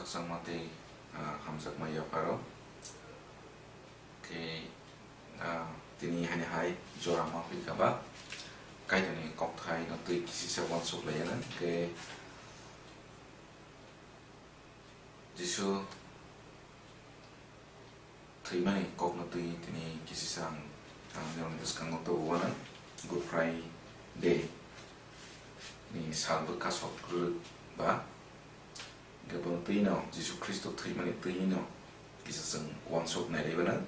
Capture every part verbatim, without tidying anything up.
Changma tei, ah, hamjakma yapharo. Khe, ah, tini hani hai jora ma phi kha ba, Kaitorni kokthai no twi kisisa uansuk lai ya na. Khe Jisu thwimani kokno twi tini kisisa ang, ang nirokni bwskango tubu uanang. Good Friday ni sal bwkha sok rwrwk ba, hwnkhe bono twi no Jisu Khristo thwimani twi no kisa chwng uansuk nai lai uanang.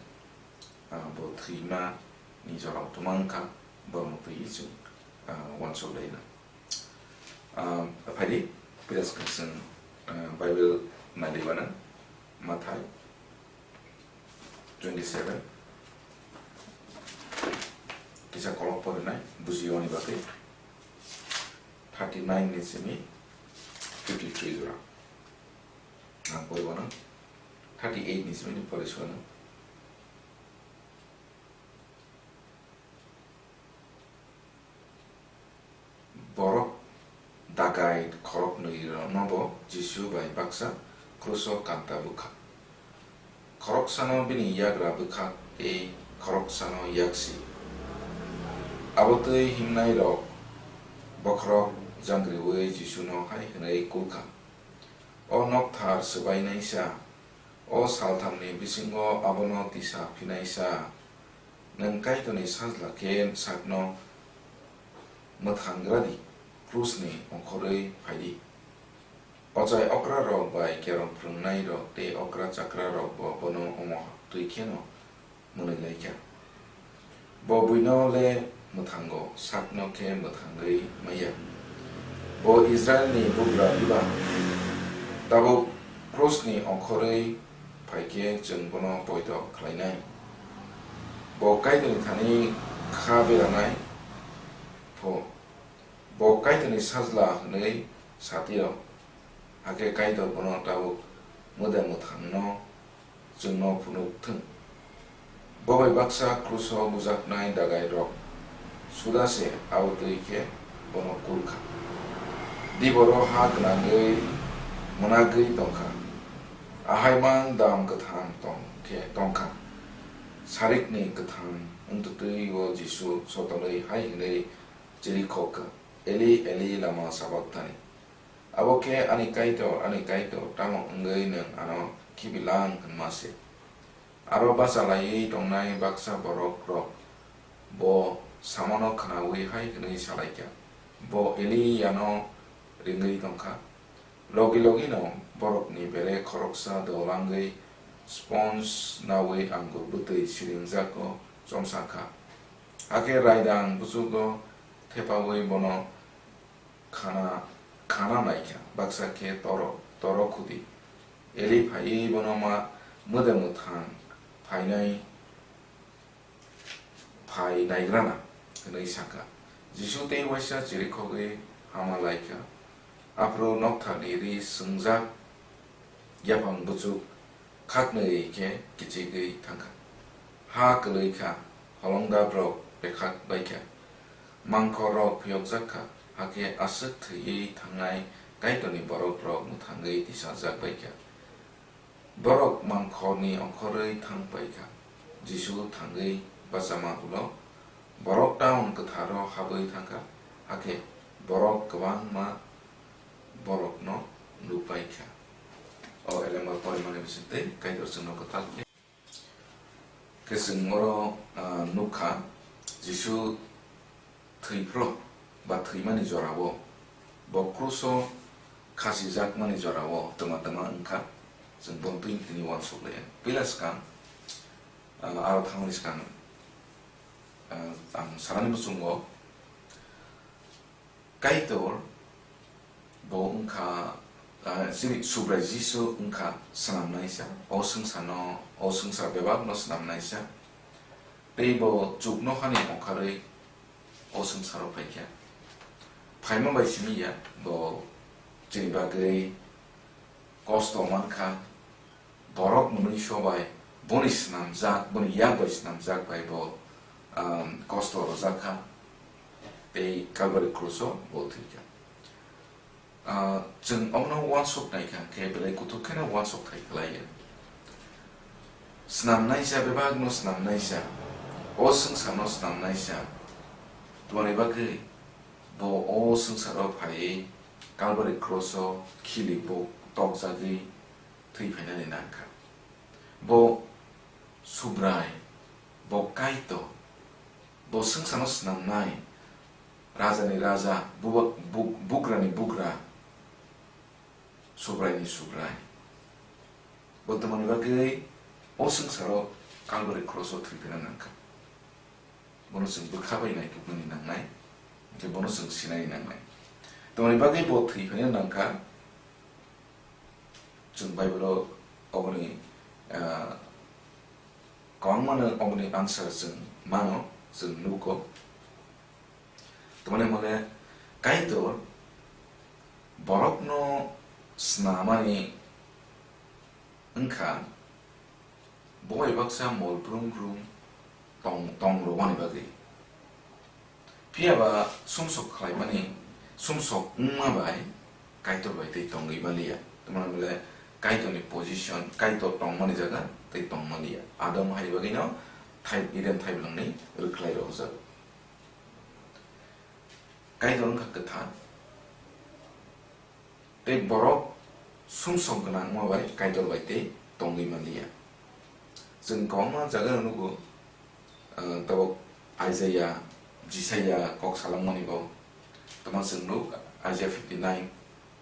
Ah, bo thwimani jorao twma wngkha, bono twi chwng, ah, uansuk lai uanang. Ah, phaidi, pila swkang chwng, ah, Bible nai lai uanang. Mathai twenty-seven. Kisa kolok porinai, buji oni bagwi. Thirty-nine ni simi fifty-three jora. Ang pori uanang. Thirty-eight ni simi pori uanang. Borok dagai khoroknwi rokno bo Jisu bai baksa kruso kanta bwkha. Khoroksano bini yagra bwkhak tei khoroksano yaksi. Abo twi himnai rok bokhorok jangriwi Jisuno hai hwnwi kulkha, "O nokthar swbainaisa, o salthamni bisingo abono tisa phinaisa, nwng Kaitorni sajla khe sakno mwthang gra di, krusni ongkhorwi phai di." Ochai okra rok bai kerong phrwngnai rok tei okra chakra rok bo bono omo twi kheno mwnwi lai kha. Bo buino le mwthango, sakno khe mwthangwi maya. Bo Israilni bugra diba? Tabuk krusni ongkhorwi phai khe chwng bono poito khlainai. Bo Kaitorni thani kha beranai pho. Bo Kaitorni sajla hwnwi sa tiro, hakhe Kaitor bono tabuk mwdai mwthangno chwngno phunuk thung. Bo bai baksa kruso bujaknai dagai rok suda se abo twi khe bono kul kha. Diboro ha gwnangwi mwnagwi tong kha, ahai mang dam kwthang tong khe tong kha. Sarikni kwthang wngtwtwi o Jisu sotonwi hai hwnwi chirikhok kha, "Eli, Eli, lama sabakthani?" Abo khe, "Ani Kaitor, ani Kaitor, tamo wngwi nwng ano khibilang?" hwnma se. Aro bacha laiwi tongnai baksa borok rok bo samano khnaui hai hwnwi sa lai kha, "Bo Eli yano ringwi tong kha." Logi logi no borokni bere khoroksa dolangwi sponge naui angur bwtwi siringjago chomsa kha. Hakhe raidang buchugo thepaui bono khana, khana nai kha, baksa khe toro, toro khudi. Eli phaiwi bono ma mwdai mwthang phainai, phai naigrana, hwnwi sa kha. Jisu tei uaisa chirikhogwi hama lai kha. Aphuru noktharni ri swngjak yaphang buchuk khaknwi khe kichigwi thang kha. Ha kwlwi kha, holongdabrok pekhak bai kha. Mangkhorrok phiyokjak kha, hakhe aswk thwiwi thangnai Kaitorni borokrok mwthangwi tisajak bai kha. Borok mangkhorni ongkhorwi thang pai kha. Jisu thangwi bachama ulo borok town kwtharo habwi thang kha, hakhe borok kwbangma borokno nuk pai kha. O elembar porimani bisingtwi Kaitor chwngno kwtal khe. Khe chwng oro, ah, nuk kha, Jisu thwiphro ba thwimani jorao, bo kruso khasijakmani jorao twma twma wng kha, chwng bo twi tini uansuk lai. Puila swkang, ah, aro thangmani swkang, ah, ang sanani muchungo, Kaitor bo wngkha, ah, chini Subrai Jisu wngkha swnamnaisa, o swngcharno, o swngchar bebakno swnamnaisa. Tei bo chuknohani ongkharwi o swngcharo phaikha. Phaima bai simi ya, bo chini bagwi kosto mankha, borok mwnwi sobai boni swnamjak, boni yak bai swnamjak bai bo, um, kosto rwjak kha, tei Kalbari kruso bo thwi kha. Ah, chwng omono uansuk nai kha, hwnkhe belai kuthuk kheno uansuk thai khlai ya. Snamnaisa, bebakno snamnaisa, o swngcharno snamnaisa. Tamoni bagwi bo o swngcharo phaiwi Calvary cross-o khili bo tokjagwi thwi phainani nangkha. Bo Subrai, bo Kaitor, bo swngcharno snamnai, Rajani Raja, buba-, bu-, Bugrani Bugra, Subraini Subrai. Bo tamoni bagwi o swngcharo Calvary cross-o thwi phina nangkha. Bono chwng bwkha bai naituknani nangnai, hwnkhe bono chwng sinani nangnai. Tamoni bagwi bo thwi phina nangkha, chwng Bible-o oboni, ah, kwbangmano oboni answer chwng mano, chwng nugo. Tamoni hwnle Kaitor borokno snamani wngkha, bo bai baksa mol brum brum tong, tong rwmani bagwi. Phiya ba sumsok khlaimani, sumsok wngma bai Kaitor bai tei tongwi maliya. Tamoni hwnle Kaitorni position, Kaitor tongmani jaga tei tong maliya. Adam hai bagwino thai-, Eden thaiblangni rwkhlai rwjago. Kaitor wngkha kwthar. Tei borok sumsok gwnang wngma bai Kaitor bai tei tongwi manliya. Chwng kwbangma jaga nugo, ah, tabuk Isaiah, Jisaiah kok salangmani bo. Tamo chwng nuk Isaiah fifty nine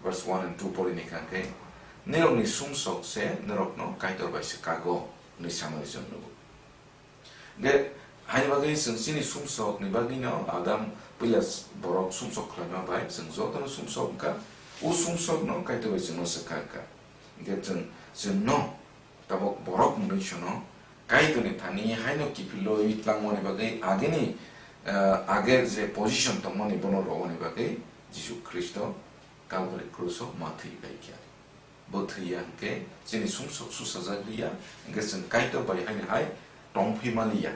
verse one and two pori ni kha khe, "Nirokni sumsok se nirokno Kaitor bai se kago," hwnwi samani chwng nugo. Hwnkhe, haini bagwi chwng chini sumsokni bagwino Adam puila s-, borok sumsok khlaima bai chwng jotono sumsok wngkha. O sumsokno Kaitor bai chwngno swkha wngkha. Hwnkhe chwng, chwngno tabuk borok mwnwi sono Kaitorni thani haino kiphilwi tlangmani bagwi agini, eh, age je position tongmani bono rwmani bagwi Jisu Khristo Calvary cross-o ma thwi paikha. Bo thwiya hwnkhe chini sumsok susajak liya, hwnkhe chwng Kaitor bai haini hai tongphi maliya.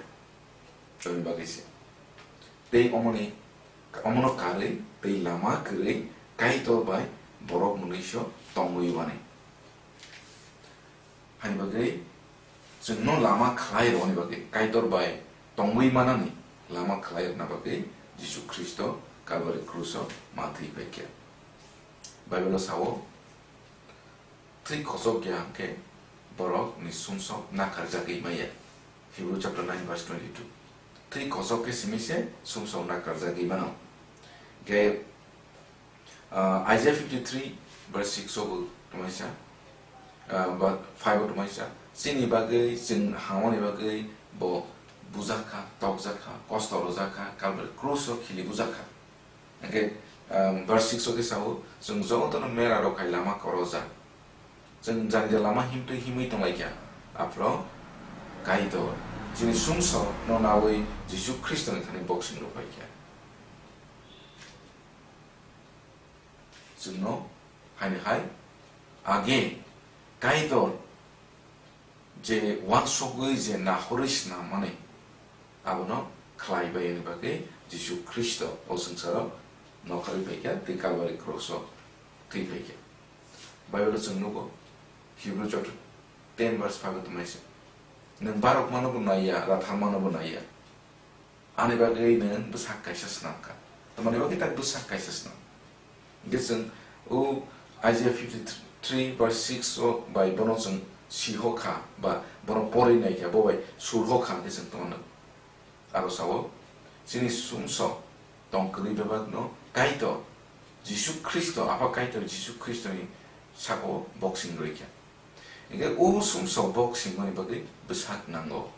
Chwngni bagwi se. Tei omoni, omono karwi tei lama kwrwi Kaitor bai borok mwnwiso tongwi mani. Haini bagwi chwngno lama khlai rwni bagwi, Kaitor bai tongwi manani lama khlai rwna bagwi Jisu Khristo Calvary cross-o ma thwi paikha. Bible-o sao, "Thwi kochok ya hwnkhe borokni sumsok nakarjagwi maya." Hebrew chapter nine verse twenty-two. Thwi kochok khe simi se sumsok nakarjagwi mano. Hwnkhe, ah, Isaiah fifty-three verse six o bo tongmani sa, ah, ba five o tongmani sa, chini bagwi, chwng hamani bagwi bo bujakha, tokjakha, kosto rwjakha, Calvary cross-o khili bujakha. Hwnkhe, um, verse six o khe sao, "Chwng jotono mera rok hai lama korojak. Chwng jani je lama himtwi himwi tonglaikha, aphro Kaitor chini sumsokno naui Jisu Khristoni thani boksing rw phaikha." Chwngno haini hai age Kaitor je uansugwi je nahorwi swnam mani, abono khlai bai ani bagwi Jisu Khristo o swngcharo nokharwi phaikha tei Calvary cross-o thwi phaikha. Bible-o chwng nugo, Hebrew chapter ten verse five o tongmani se, "Nwng barokmano bo naiya, ratharmano bo naiya." Ani bagwi nwng bwsak kaisa swnamkha. Tamoni bagwi tak bwsak kaisa swnam. Hwnkhe chwng o Isaiah fifty-three verse six o bai bono chwng sihokha ba bono porwi naikha, bo bai surhokha hwnkhe chwng tongmano. Aro sao, chini sumsok tong kwrwi bebakno Kaitor Jisu Khristo, Apha Kaitor Jisu Khristoni saka-o boksing roikha. Hwnkhe o sumsok boksingmani bagwi bwsak nango.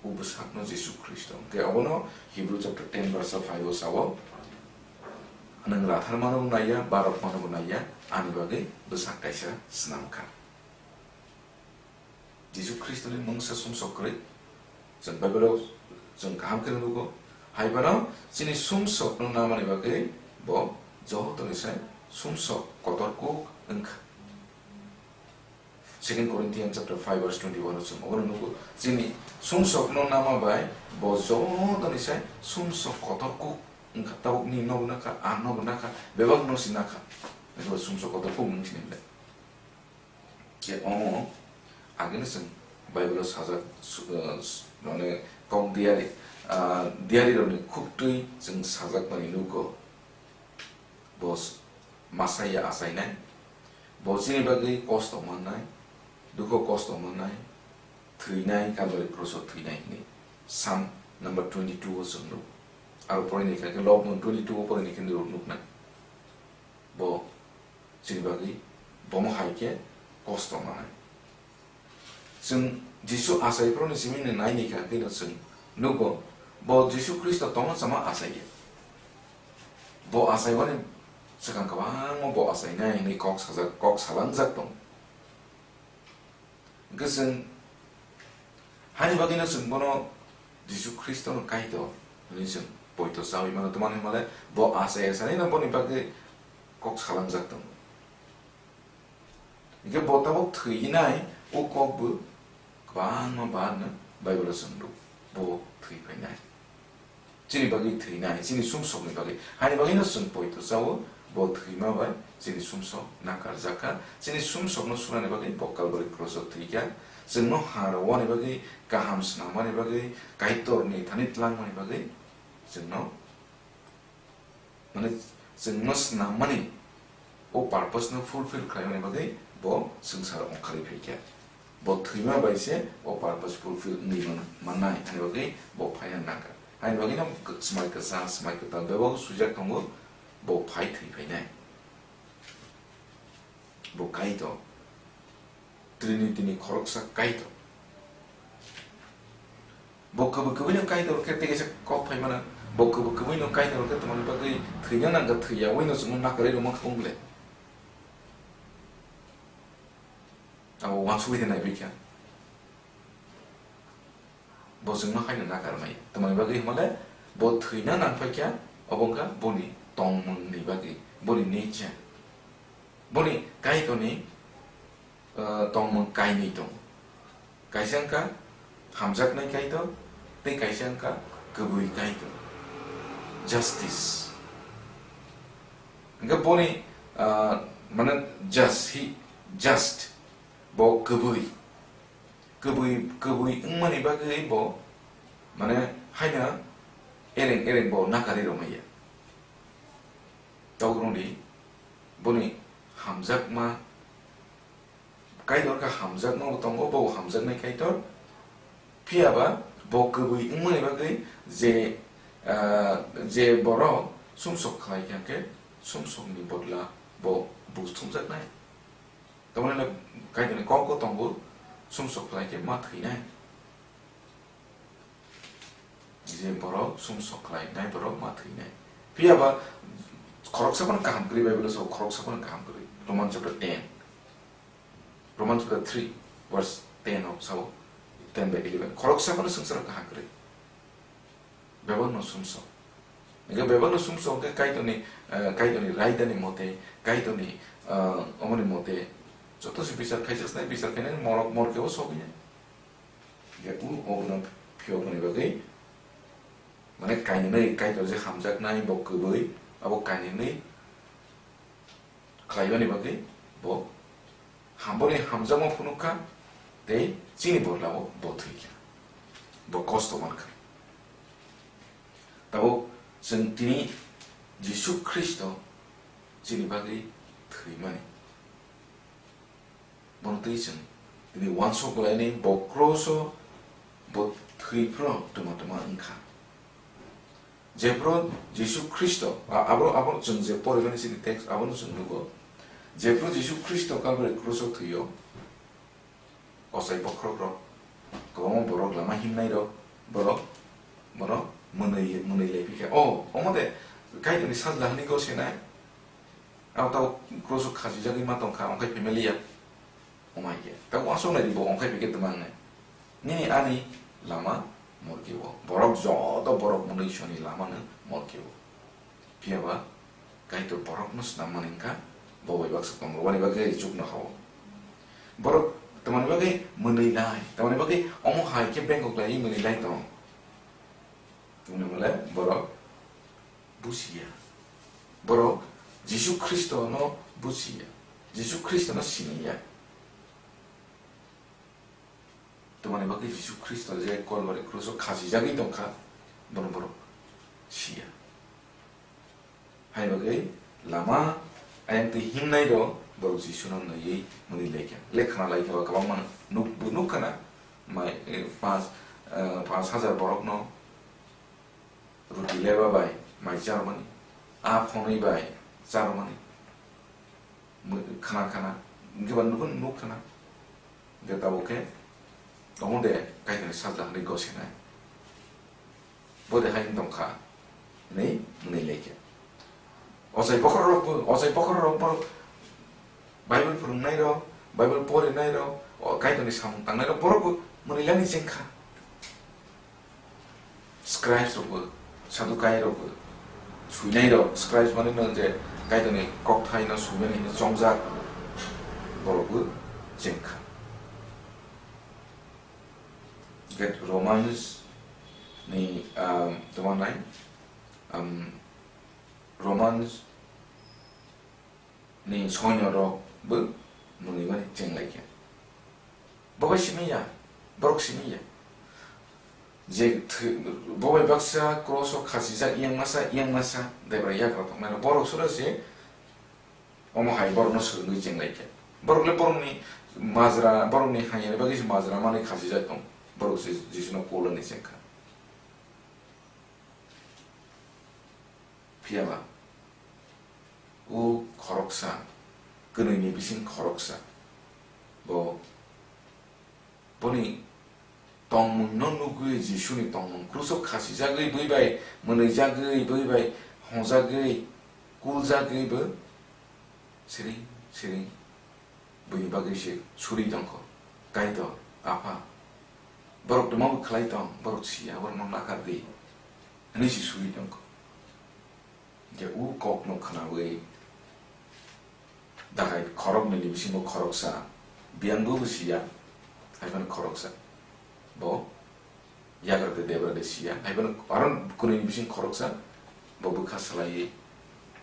O bwsakno Jisu Khristo. Hwnkhe obono Hebrew chapter ten verse five o sao, "Nwng ratharmano bo naiya, barokmano bo naiya, ani bagwi bwsak kaisa swnamkha." Jisu Khristoni mungsa sumsok kwrwi chwng Bible-o chwng kaham khe nugo. Hai phano chini sumsokno namani bagwi bo jotonisai sumsok kotor kuk wngkha. Second Corinthians chapter five verse twenty-one o chwng obono nugo, chini sumsokno nama bai bo jotonisai sumsok kotor kuk wngkha. Tabuk nini nobo nakha, ang nobo nakha, bebak no si nakha. Eko sumsok kotor kuk nung sini le. Ke omo agini seng Bible o sajak su-, eh, su-, mane kok diary, ah, diary rokni khuktwi seng sajak mani nugo. Bo s-, Messiah achainai. Bo chini bagwi kosto mannai, dukho kosto mannai, thwinai, Kalvari krus o thwinai hwnwi Psalm number twenty-two o chwng nuk. Aro porinai kha khe Lobmung twenty-two o porinai khe nuk-, nuknai. Bo chini bagwi bomo hai khe kosto manai. Chwng Jisu achai phuru ni simi no nai ni kha khe no chwng nugo, bo Jisu Khristo tongma chama achai ya. Bo achai wani swkang kwbangma bo achai nai hwnwi kok sajak, kok salangjak tong. Hwnkhe chwng hani bagwino chwng bono Jisu Khristono Kaitor hwnwi chwng poito chaui mano, twmani hwnmale bo achai ya sanino boni bagwi kok salangjak tongo. Hwnkhe bo tabuk thwi nai, o kok bo kwbangma bar no Bible o chwng rw, bo thwi phainai. Chini bagwi thwinai, chini sumsokni bagwi. Hani bagwino chwng poito chao, bo thwima bai chini sumsok nakarjak kha. Chini sumsokno sunani bagwi bo Kalvari krus o thwi kha. Chwngno ha rwani bagwi, kaham swnamani bagwi, Kaitorni thani tlangmani bagwi chwngno, mane, chwngno swnammani, o purpose no fulfill khlaimani bagwi bo swngcharo ongkharwi phaikha. Bo thwima bai se o purpose fulfill wngwi man-, mannai, ani bagwi bo phaina nangkha. Ani bagwi no swmai kwchang, swmai kwtal bebak swijak tongo, bo phai thwi phainai. Bo Kaitor, Trinity ni khoroksa Kaitor. Bo kwbwi kwbwi no Kaitor khe tei kaisa kok phai mano. Bo kwbwi kwbwi no Kaitor khe tongmani bagwi thwina nangkha, thwiyaui no chwngno nakarwi rwma kha wngble. Abo uansugwi de naibai kha. Bo chwngno haino nakar maya. Tongmani bagwi hwnmale bo thwina nangphai kha, obo wngkha boni tongmungni bagwi, boni nature. Boni Kaitorni, uh, tongmung kainwi tongo. Kaisa wngkha hamjaknai Kaitor, tei kaisa wngkha kwbwi Kaitor. Justice. Hwnkhe boni, uh, mane just, he, just, bo kwbwi. Kwbwi, kwbwi wngmani bagwi bo, mane, haino ereng ereng bo nakarwi rwmaya. Tok rwngdi, boni hamjakma, Kaitor khe hamjakma bo tongo, bo hamjaknai Kaitor. Phiya ba bo kwbwi wngmani bagwi je, ah, je borok sumsok khlai kha khe, sumsokni bodla bo buj thumjaknai. Tamoni le Kaitorni kok o tongo, sumsok khlai khe ma thwinai. Je borok sumsok khlai nai borok ma thwinai. Phiya ba khoroksa phano kaham kwrwi, Bible o sao khoroksa phano kaham kwrwi. Roman chapter ten, Roman chapter three verse ten o sao, ten bai eleven. Khoroksa phano swngcharo kaham kwrwi. Bebakno sumsok. Hingke bebakno sumsok hingke Kaitorni, eh, Kaitorni raidani mote, Kaitorni, eh, omoni mote, joto se bichar khaijak nai, bichar khainai morok morke o sogwi nai. Hingke u obono phiyokmani bagwi, mane, kaininwi Kaitor je hamjaknai, bo kwbwi, abo kaininwi khlaimani bagwi bo hamboni hamjakma phunuk kha, tei chini bodlao bo thwi kha, bo kosto man kha. Tabuk chwng tini Jisu Khristo chini bagwi thwimani. Bono twi chwng tini uansuk laini bo kroso bo thwi phro twma twma wng kha. Jephru Jisu Khristo, a-, abro, abro chwng je porimani chini text, abono chwng nugo. Jephru Jisu Khristo Kalvari kroso thwio, kochai bokhorok rok, kwbangma borok lama himnai rok, borok, borok mwnwi, mwnwi lai phikha. O, omo de, Kaitorni sajla hwnwi gosenai. Abo tabo kroso khasijagwi ma tongkha, ongkhai phaimaliya. Omai khe. Tabo uansuk nai di bo ongkhai phikhe twma wngnai. Nini ani lama morke o. Borok joto borok mwnwi soni lama no morke o. Phiya ba Kaitor borokno snam mani wngkha, bo bai baksa tongo, wani bagwi chukno hao. Borok twmani bagwi mwnwi lai, twmani bagwi omo hai khe bengkok lai mwnwi lai tong. Tongmani hwnle borok bujiya. Borok Jisu Khristono bujiya, Jisu Khristono siniya. Tamoni bagwi Jisu Khristo je Kalbari kruso khasijagwi tongkha, bono borok siya. Hai bagwi lama ayang twi himnai rok borok Jisuno naiwi mwnwi laikha. Lekhna laikha ba kwbangma nuk-, bo nukkha na, mai, eh, panch, eh, panch hajar borokno ruti leba bai mai charwmani, a phonwi bai charwmani. Mw-, khna khna, hwnkhe ba nukho nuk khna. Hwnkhe tabuk khe, omo de Kaitorni sajla hwnwi gosinai. Bo de hai wng tongkha, hwnwi mwnwi laikha. Ochai bokhorok bo, ochai bokhorok bo Bible phwrwngnairok, Bible porinairok, o Kaitorni samung tangnairok, borok bo mwnwi lani chengkha. Scribes rokbo, Sadukai rokbo, suinai rok, scribes mani no je Kaitorni kokthai no suinani hino chongjak borokbo chengkha. Get Romans ni, um, tamo nai, um, Romans ni soinyo rok bo mwnwi mani cheng laikha. Bo bai simi ya, borok simi ya. Je thwi-, bo bai baksa cross o khasijak yang masa, yang masa, Debra yagra tongnai rok. Borok sura se omo hai borok no swrwngwi cheng laikha. Borok le borok ni majra, borok ni hamya ni bagwi se majra manwi khasijak tong. Borok se Jisu no kula ni chengkha. Phiya ba, o khoroksa, kwnwi ni bising khoroksa, bo, boni tongmung no nugwi, Jisu ni tongmung, kruso khasijagwi, bwi bai mwnwijagwi, bwi bai hongjagwi, kuljagwi bo siring siring Buini bagwi se suri tongkho. Kaitor, Apha, borok tongma bo khlai tong, borok siya, borokno nakar di, hwnwi se suri tongkho. Je u kokno khnawi dagai khoroknwi ni bisingo khoroksa, biyang bo siya, hai phano khoroksa. Bo Yagra de debra de siya, hai phano aro kwnwi ni bising khoroksa bo bwkha swlaiwi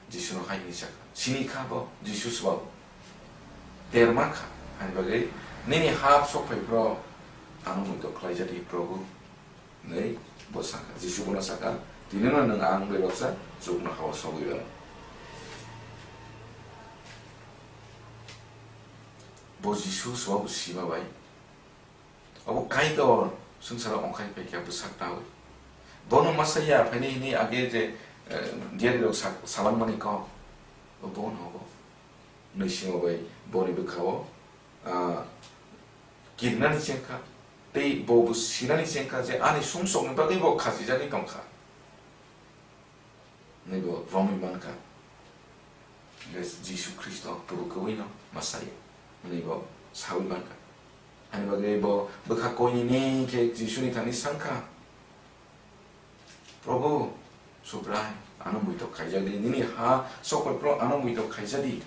Jisuno hai hwnwi sakha, "Sini kha bo Jisu swbabo, terma kha, haini bagwi nini hap sok phai phro ano muitok khlaijadi Probhu," hwnwi bo sakha. Jisu bono sakha, "Tinino nwng ang bai baksa chukno hao sogwi rw." Bo Jisu swbabo sima bai. Obo Kaitor swngcharo ongkhai phaikha bwsak tawi. Bono masa ya phaini hini age je, eh, diari rok sa-, salangmani kok. Bo bono obo. Nwisimo bai boni bwkhao, ah, kirinani chengkha. Tei bo bo sinani chengkha je ani sumsokni bagwi bo khasijagwi tongkha. Hwnwi bo romwi mankha. Hwnkhe Jisu Khristo tubukwino Messiah hwnwi bo sawi mankha. Ani bagwi bo bwkha koinini khe Jisuni thani sankha, "Probhu, Subrai, ano muitok khaijak di, nini ha sokphai phro ano muitok khaijak di,"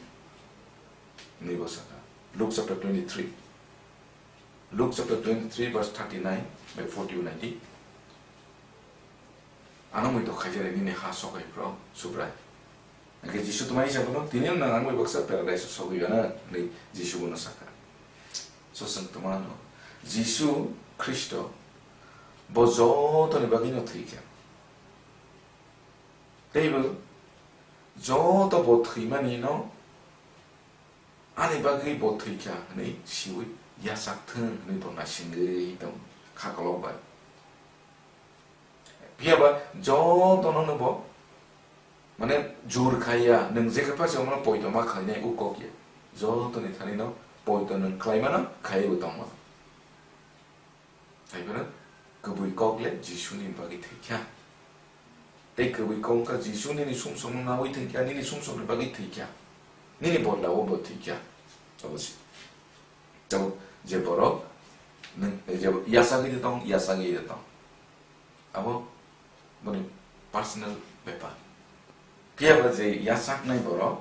hwnwi bo sakha. Luke chapter twenty-three. Luke chapter twenty-three verse thirty-nine bai forty-one naidi. Ano muitok khaijak di nini ha sokphai phro, Subrai. Hwnkhe Jisu tongmani saka bono, "Tini nwng ang bai baksa paradise o sogwi gana," hwnwi Jisu bono sakha. So chwng tongmano, Jisu Khristo bo jotoni bagwino thwikha. Teibo joto bo thwimanino ani bagwi bo thwikha hwnwi siwi yachak thung hwnwi bo naisingwi tong kha kolok bai. Phiya ba jotono no bo, mane, jur khaiya, nwng je khe phai se omono poito ma khlainai o kok ya. Jotoni thani no poito nwng khlai mano, khaiwi bo tong mano. Hai phano kwbwi kok le Jisuni bagwi thwikha. Tei kwbwi kok wngkha Jisu nini sumsokno nawi thwikha, nini sumsokni bagwi thwikha. Nini bodla o bo thwikha. Abo se. Tabuk je borok nwng, je yachagwi de tong, yachagwi de tong. Abo boni personal bepar. Phiya ba je yachaknai borok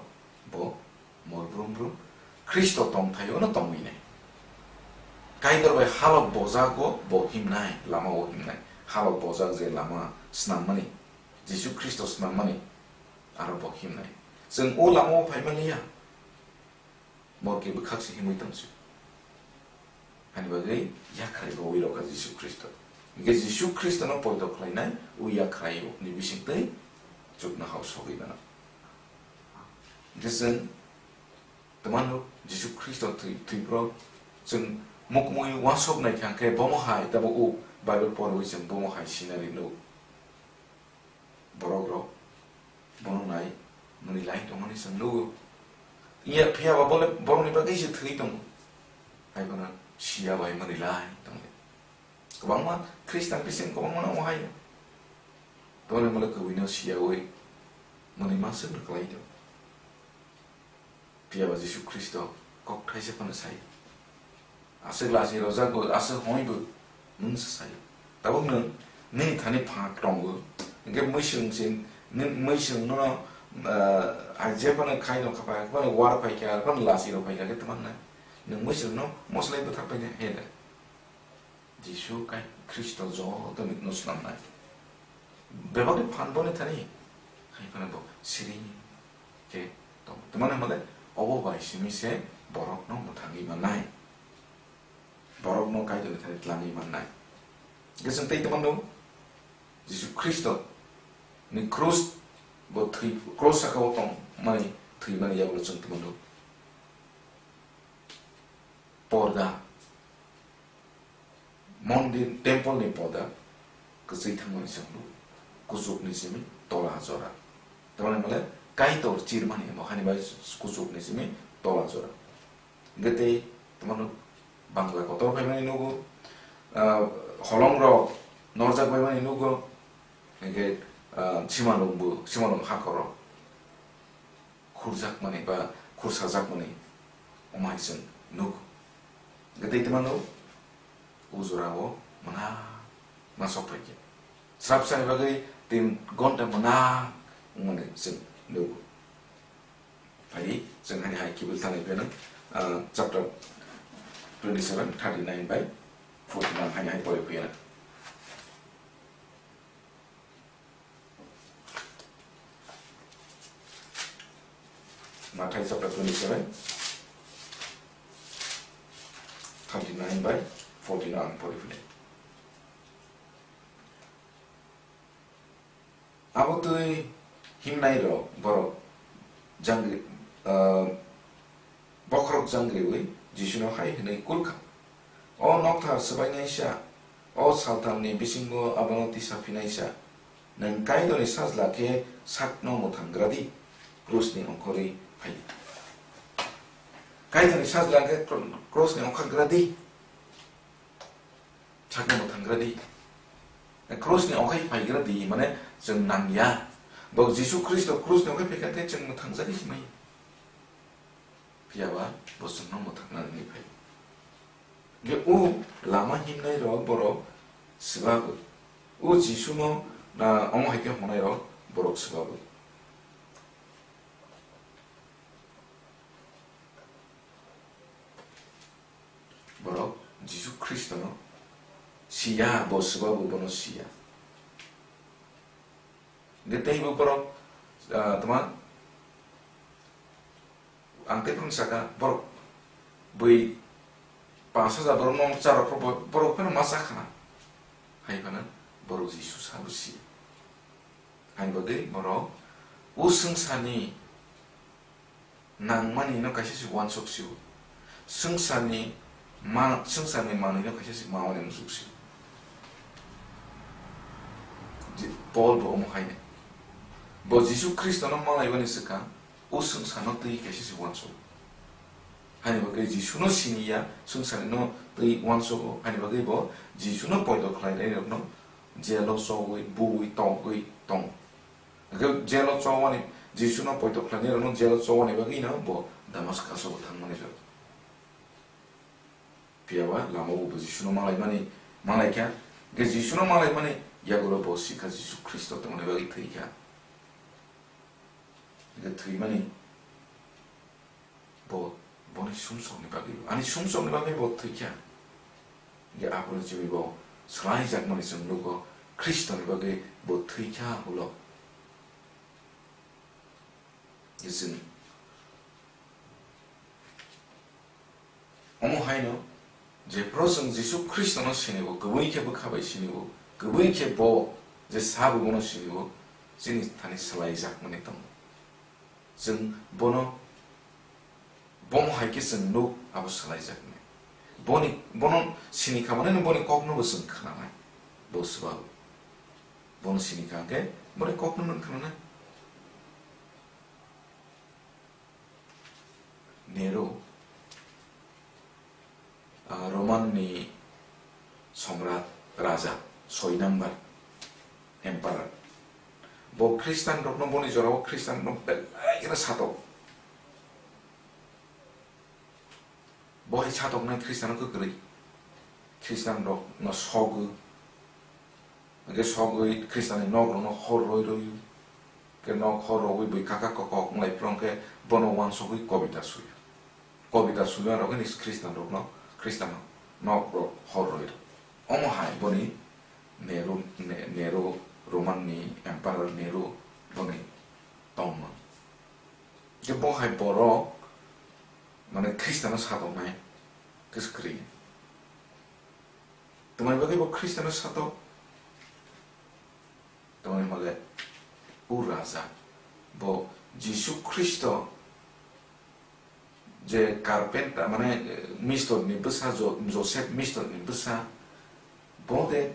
bo mor brum brum Khristo tongthaio no tongwi nai. Kaitor bai halok bojago bo himnai, lama o himnai. Halok bojak je lama snammani, Jisu Khristo snammani, aro bo himnai. Chwng o lama o phai manliya, bo kebo khakse himwi tongsi. Hani bagwi yakhrai bo ui rokha Jisu Khristo. Hingkhe Jisu Khristono poito khlainai o yakhrai ni bisingtwi chuknohao sogwi mano. Hingkhe chwng twmano Jisu Khristo thwi, thwipro chwng mukmui uansuk nai kha, hingkhe bomo hai tabuk o Bible poriwi chwng bomo hai scenery nugo. Borok rok bono nai mwnwi lai tongmani chwng nugo. Iya phiya ba bole borokni bagwi se thwi tongo. Hai phano siya bai mwnwi lai tongo. Kwbangma Khristan bising kwbangma no hai no. Tole mole kwbwi no siya oi mwnwi ma swk rwklai tongo. Phiya ba Jisu Khristo kok thaisa phano sai. Aswk lachi rojak bo, aswk hoi bo, nwng se sai. Tabuk nwng nini thani phak tongo. Hingkhe mwisung sin, ni-, mwisung no, ah, je phano khai no khapa, phano war phai kha, phano lachi rok phai kha, khe tamo nai. Nwng mwisung no moslai bwthar phai nai, he da. Jisu kai Khristo joto ni no swnam nai. Bebak ni phan bo ni thani, hai phano bo siri khe tong. Tamo nai mole, obo bai simi se borok no mwthangwi mannai. Borokno Kaitorni thani tlangwi mannai. Hingkhe chwng tei tongmano Jisu Khristo ni krus bo thwi, krus saka o tongmani thwimani yagulo chwng tongmano porda, mondir, temple ni porda kwchwi thangmani chwng nugo, kuchukni simi tola jora. Tamoni mole Kaitor chirmani amo hani bai kuchukni simi tola jora. Hingkhe tei tamo Bangla kotor phaimani nugo, ah, holongrok norjak baimani nugo, hingkhe, ah, simalwng bo, simalwng hakhoro khurjakmani ba khursajakmani omai chwng nugo. Hingkhe tei tamo o jorao mwnang ma sok phaikhe. Srapsani bagwi tin gonta mwnang wngmani chwng nugo. Phai, chwng hani hai kibil thani pheno, ah, chapter twenty seven, thirty nine bai forty nine hani hai pore phiyana. Mathai chapter twenty seven, thirty nine bai forty nine ang pore phiyana. Abo twi himnairok borok jangri-, ah, bokhorok jangriwi Jisuno hai hwnwi kul kha, "O nokthar swbainaisa, o salthamni bisingo abono tisa phinaisa, nwng Kaitorni Sajla khe sakno mwthang gra di, krusni ongkhorwi phai di." Kaitorni Sajla khe kro-, krusni ongkhor gra di. Sakno mwthang gra di. Krusni okhai phai gra di, mane chwng nang ya. Bo Jisu Khristo krusni okhai phai kha khe chwng mwthang jani himai. Phiya ba bo chwngno mwthang nani phai. Ge o lama himnai rok borok swbago. O Jisuno na omo hai khe hwnai rok borok swbago. Borok Jisu Khristono siya, bo swbago bono siya. Hingkhe teibo borok, ah, tma, ang tei phano saka, borok bui panch hajar borokno charwk phano bo-, borok phano ma cha khna. Hai phano borok Jisu sabo siya. Hai bagwi borok o swngcharni nangmani no kaisa se uansuk sio. Swngcharni ma-, swngcharni manwi no kaisa se mawani musuk sio. Je-, Paul bo omo hai nai. Bo Jisu Khristono malaibani swkang o swngcharno twi kaisa se uansuk. Hani bagwi Jisuno siniya, swngcharno twi uansugo. Hani bagwi bo Jisuno poito khlainairokno jelo chogwi, buwi, tongwi tongo. Hingkhe jelo chowani, Jisuno poito khlainairokno jelo chowani bagwino bo Damaskaso bo thangmani rw. Phiya ba lamao bo Jisuno malaimani, malaikha. Hingkhe Jisuno malaimani yagulo bo sikha Jisu Khristo tongmani bagwi thwikha. Hingkhe thwimani Bo, boni sumsokni bagwi, ani sumsokni bagwi bo thwikha. Hingkhe aphuru chini bo swlaijakmani chwng nugo, Khristoni bagwi bo thwikha ulo. Chwng omo haino jephru chwng Jisu Khristono sinibo, kwbwi khe bwkha bai sinibo, kwbwi khe bo je sabo bono sinibo, chini thani swlaijakmani tongo. Chwng bono, bomo hai khe chwng nuk abo swlaijakmani. Boni, bono sini kha mane boni kokno bo chwng khnanai. Bo swbabo. Bono sini kha hwnkhe boni kokno nwng khnanai. Nero, ah, Roman ni somrat, raja, soi number, emperor. Bo Khristan rokno, boni jorao Khristan rok belai kheno satok. Bo hai satoknai Khristan rok kwrwi. Khristan rokno sogwi. Hwnkhe sogwi Khristanni nok rokno hor roi roi. Hwnkhe nok hor rogwi bui kaka kokok wng lai phuru hwnkhe bono uansugwi kobita suyo. Kobita suyo rok hini Khristan rokno, Khristan nok rok hor roi rw. Omo hai boni Nero, Ne-, Nero, Roman ni emperor Nero boni tongmung. Je bo hai borok mane Khristano satoknai khe kwrwi. Tamoni bagwi bo Khristano satok? Tamoni hwnle o raja bo Jisu Khristo je carpenter, mane, eh, mistor ni bwsa, Jo-, Joseph mistor ni bwsa, bo de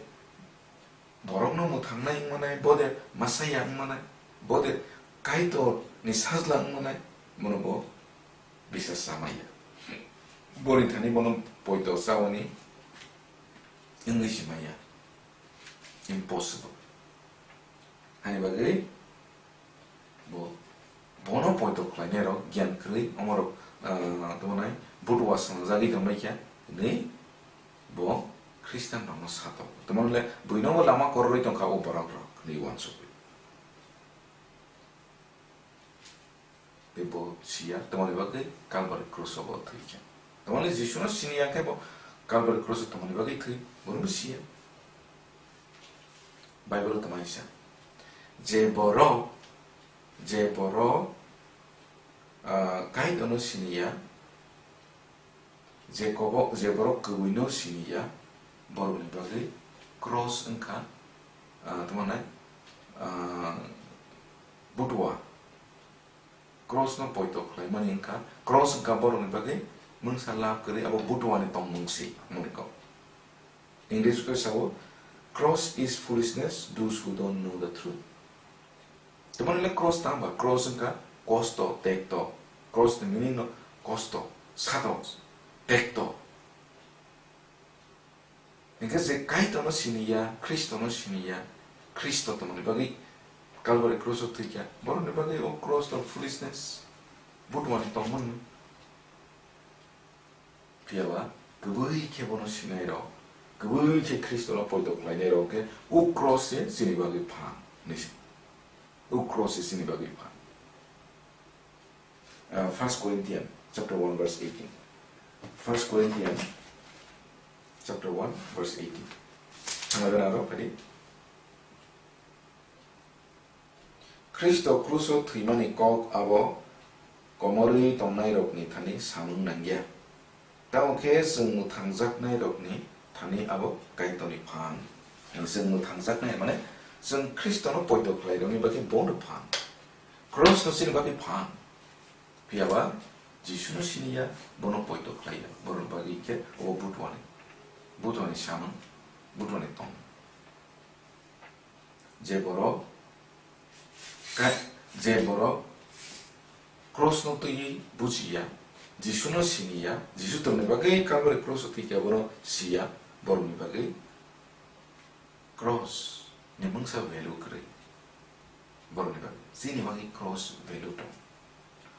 borokno mwthangnai wngmanai, bo de Messiah wngmanai, bo de Kaitor ni sajla wngmanai, bono bo bisas chamaiya. Boni thani bono poito chawani wngwi si maya. Impossible. Hani bagwi bo, bono poito khlainai rok gyan kwrwi, omo rok, ah, tamo nai butua swngjagwi tongmai kha, hwnwi bo Khristian rokno satok. Tamo le buino bo lama kororwi tongkha o borok rok, hwnwi uansukwi. Tei bo siya, tamoni bagwi Calvary cross o bo thwi kha. Tamoni Jisuno siniya khe bo Calvary cross o tamoni bagwi thwi, bono bo siya. Bible o tamai sa, je borok, je borok, ah, Kaitorno siniya, je kobo-, je borok kwbwino siniya, borokni bagwi cross wngkha, ah, tamo nai, ah, butua. Cross no poito khlaimani wngkha, cross wngkha borokni bagwi mungsa lab kwrwi abo butuani tongmung se, hwnwi kok. English o sao, "Cross is foolishness, those who don't know the truth." Tamoni le cross tang ba? Cross wngkha kosto, tekto. Cross ni meaning no kosto, satok, tekto. Hingke je Kaitorno siniya, Khristono siniya, Khristo tongmani bagwi Calvary cross o thwikha, borokni bagwi o cross rok foolishness, butuani tongmani. Phiyaba kwbwi khe bono sinai rok, kwbwi khe Khristono poito khlainai rok khe o cross se chini bagwi phan hinwi se. O cross se chini bagwi phan. Uh, First Corinthians chapter one verse eighteen. First Corinthians chapter one verse eighteen. Thangna gana rok phadi. Khristo kruso thwimani kok abo komorwi tongnairokni thani samung nangya. Tamo khe chwng mwthangjaknairokni thani abo Kaitorni phan. Chwng mwthangjaknai mane chwng Khristono poito khlairokni bagwi bono phan. Cross no chini bagwi phan. Phiyaba Jisuno siniya, bono poito khlaiya. Borokni bagwi khe obo butuani, butuani samung, butuani tong. Je borok ka-, je borok cross no twiwi bujiya, Jisuno siniya, Jisu tongni bagwi Calvary cross o thwikha, bono siya, borokni bagwi cross ni mungsa value kwrwi. Borokni bagwi, chini bagwi cross value tong.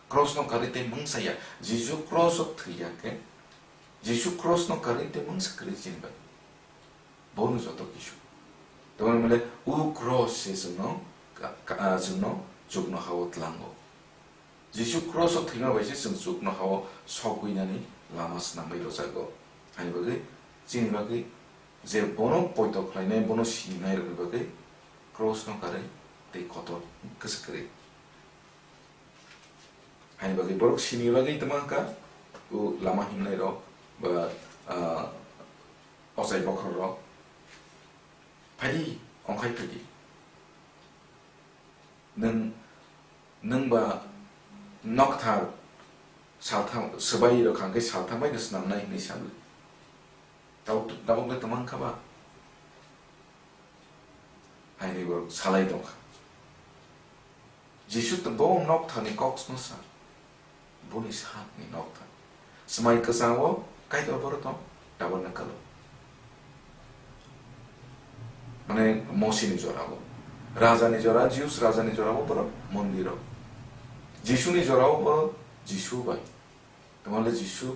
Cross no karwi tei mungsa ya, Jisu cross o thwiya khe, Jisu cross no karwi tei mungsa kwrwi chini bagwi. Bono joto kisu. Tamoni male o cross se chwngno ka-, ka-, ah, chwngno chukno ha-o tlango. Jisu cross o thwima bai se chwng chukno ha-o sogwinani lama swnamwi rwjago. Haini bagwi chini bagwi je bono poito khlainai, bono sinai rwni bagwi cross no karwi tei kotor kwswk kwrwi. Haini bagwi borok sini bagwi tamo wngkha, o lama himnai rok ba, ah, ochai bokhorok rok. Phaidi, ongkhai phaidi. Nwng, nwng ba nokthar saltham, swbai rok hwnkhe saltham bai no swnamnai hinwi sawi. Tabuk, tabuk le tamo wngkha ba? Haini borok salai tongkha. Jisu to bo nokthani kok no sa, boni sakni nokthar. Swmai kwchao Kaitor borok tong, tabernacle o. Mane Mosini jorao. Rajani jora, Jews rajani jorao borok mondiro. Jisuni jorao borok Jisu bai. Tamale Jisu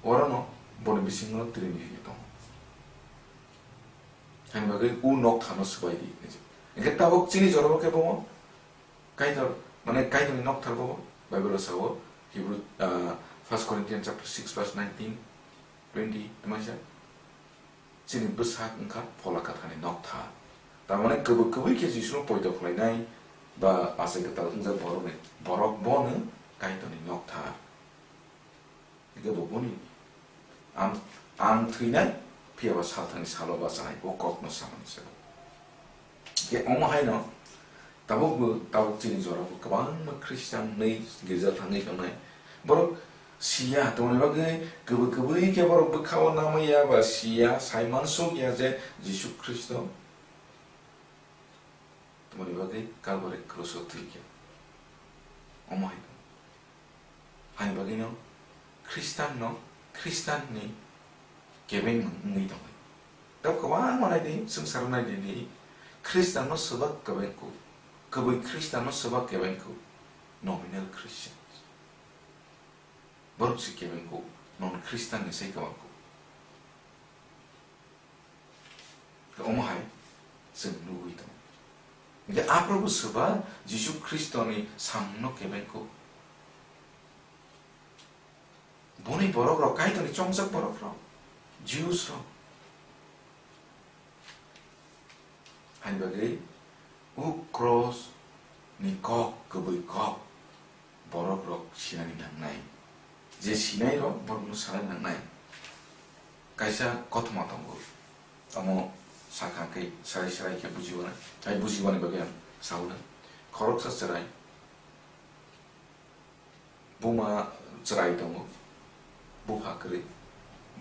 orono boni bisingo Trinity tongo. Haini bagwi u nokthano swbai di hinwi. Hwnkhe tabuk chini jorao khe bo Kaitor, mane Kaitorni nokthar bo Bible o sao, Hebrew, ah, First Corinthians chapter six verse nineteen, twenty, tamaisa, chini bwsak wngkha Phola Kathani nokthar. Tar mane kwbwi kwbwi khe Jisuno poito khlainai ba achai kwtal wngjak borokni, borok bono Kaitorni nokthar. Hingke bo boni, ang, ang thwinai, phiya ba salthani salo bachanai, o kokno samani se. Hingke omo haino, tabukbo, tabuk chini jorao kwbangma Christian hwnwi girja thangwi tongnai. Borok siya, tongmani bagwi kwbwi kwbwi khe borok bwkhao namwi ya ba siya, saimansuk ya je Jisu Khristo tongmani bagwi Kalbari kroso thwikha. Omo hai. Haini bagwino Khristanno, Khristanni kebengmung wngwi tongwi. Tei kwbangma naidi, swngcharo naidi di, Khristanno swbak kebengkuk, kwbwi Khristanno swbak kebengkuk, nominal Christians. Borok se kebengkuk, non Khristanni sai kwbangkuk. Omo hai chwng nugwi tongo. Hingke aphuru bo swba Jisu Khristoni samungno kebengkuk. Boni borok rok, Kaitorni chongjak borok rok, Jews rok. Haini bagwi o cross ni kok, kwbwi kok, borok rok sinani nangnai. Je sinai rok borok no sanani nangnai. Kaisa kothoma tongo. Amo sakha khe sarai sarai khe bujiwana. Tai bujiwani bagwi ang sauna. Khoroksa chwrai. Buma chwrai tongo, bupha kwrwi,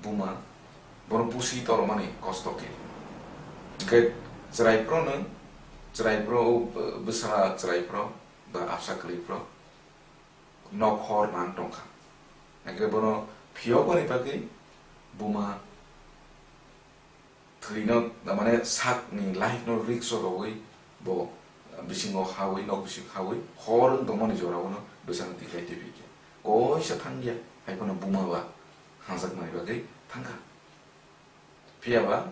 buma, bono pusi tormani kosto khe. Hingke chwrai phro no, chwrai phro, o, bwsa chwrai phro, ba absa kwrwi phro, nok hor nang tongkha. Hingke bono phiyokmani bagwi buma, thwino, mane, sakni life no risk o rogwi bo bisingo hawi, nok bising hawi, hor wng tongmani jorao no bwsano tiklai twi phi khe. Koisa thang ya, hai phano buma ba hamjakmani bagwi thang kha. Phiya ba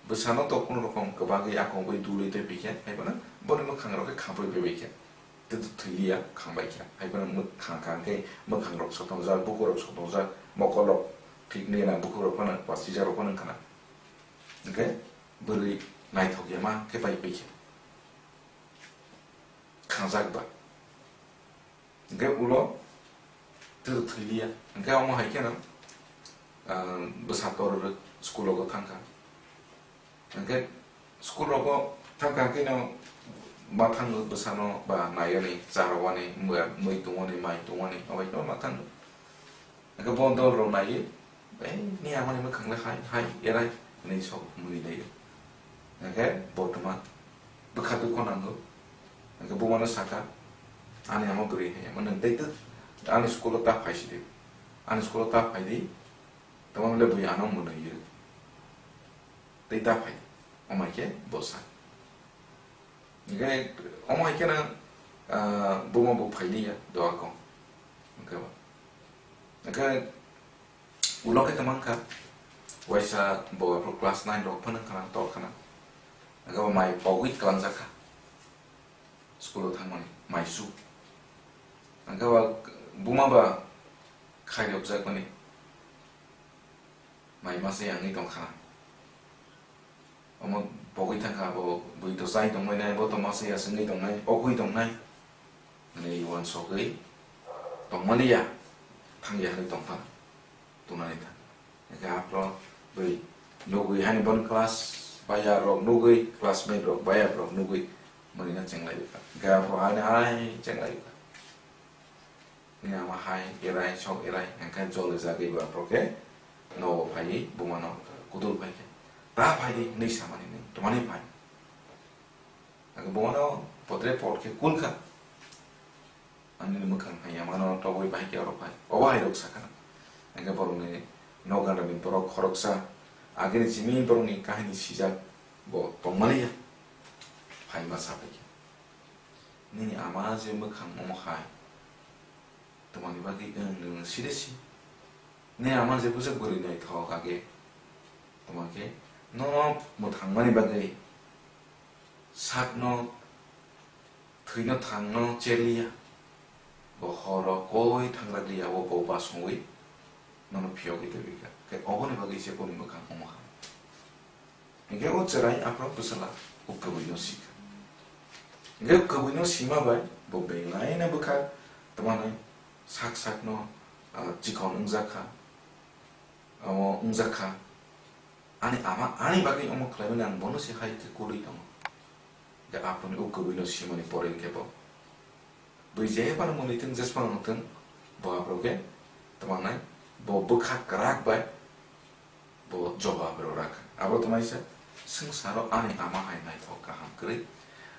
bwsano to kunu rokom kwbagwi akongwi dulwi twi phi khe, hai phano boni mwkhang rok khe khampui bai bai khe. Tei to thwi liya, khang bai khe. Hai phano mwkhang kha hwnkhe mwkhang rok sotongjak, bukur rok sotongjak, mokol rok thik nina bukur rok phano, wasijak rok phano wng khana. Hingke bwrwi naithok ya ma khe pai pai khe khangjak ba. Hingke ulo tei thwi liya. Hingke omo hai kheno, ah, bwsa torwi school rogo thang kha. Hingke school rogo thang kha kheno ma thango bwsano ba naiani, charwani, mui tongwani, mai tongwani, obai no ma thango. Hingke bo dol rok naiwi, "Ei, ni amani mwkhang le hai, hai, erai," hinwi sok mui naiwi. Hingke bo tongma bwkha dukho nango. Hingke bumano saka, "Ani ama bwrwi hai, ama nwng tei twk ani school o ta phai sidi. Ani school o ta phai di, tamo le bui ano mwnwi tei ta phai di." Omo hai khe bo sa. Hingke omo hai kheno, ah, buma bo phai liya doa kong. Hingke ba. Hingke ulo khe tongmang kha, waisa bo aphuru class nine rok phano khana, tor khana. Hingke bo mai pogwi tlangjak kha. School o thangmani, mai su. Hingke ba buma ba khairokjakmani. Mai masa yangwi tong khana. Omo pogwi thang kha, bo bui to chai tongmani, bo to masa ya swngwi tongnai, okwi tongnai. Hwnwi uansugwi tongmani ya, thang ya hinwi tongphano, tunani thang. Hingkhe aphro bai nugwi hani bon class baya rok nugwi, classmate rok baya rok nugwi, mwnwino chenglai bwkha. Hingkhe aphro hani hai chenglai bwkha. Ni ama hai erai, sok erai, hingkhe jole jagwi bo aphro khe nogo phaiwi bumano kutul phai khe, "Ta phai di," hinwi samani nung, twmani phai. Ang bumano potre pot khe kul kha. Ani mwkhang hai amano tobwi bahai khe oro phai. Obo hai rok sakha. Hingkhe borokni nokgana ni borok khoroksa agini simi borokni kahini sijak bo tongmani ya. Phaima sabai khe. Nini ama je mwkhang omo hai. Twmani bagwi wng nwng side si. Nini ama je bwswk bwrwi naithok age. Twma khe nono mwthangmani bagwi sakno thwino thangno cherliya. Bo horo koi thangrakliya, o bo basongwi nono phiyogwi tongwi kha. Khe oboni bagwi se boni mwkhang omo hai. Hingkhe o chwrai aphro bwsala o kwbwino sikha. Hingkhe o kwbwino sima bai bo belaino bwkha twmani sak sakno, ah, chikon wngjak kha, amo wngjak kha. Ani ama ani bagwi omo khlaimani ang bono se hai khe kwrwi tongo. Hingkhe aphuruni o kwbwino simani pore hingkhe bo bui je phano mwnwi thung, jesphano wng thung, bo aphuru khe twmannai, bo bwkha kwrak bai bo jobab rw rakha. Abo twmaisa swngcharo ani ama hai naithok kaham kwrwi,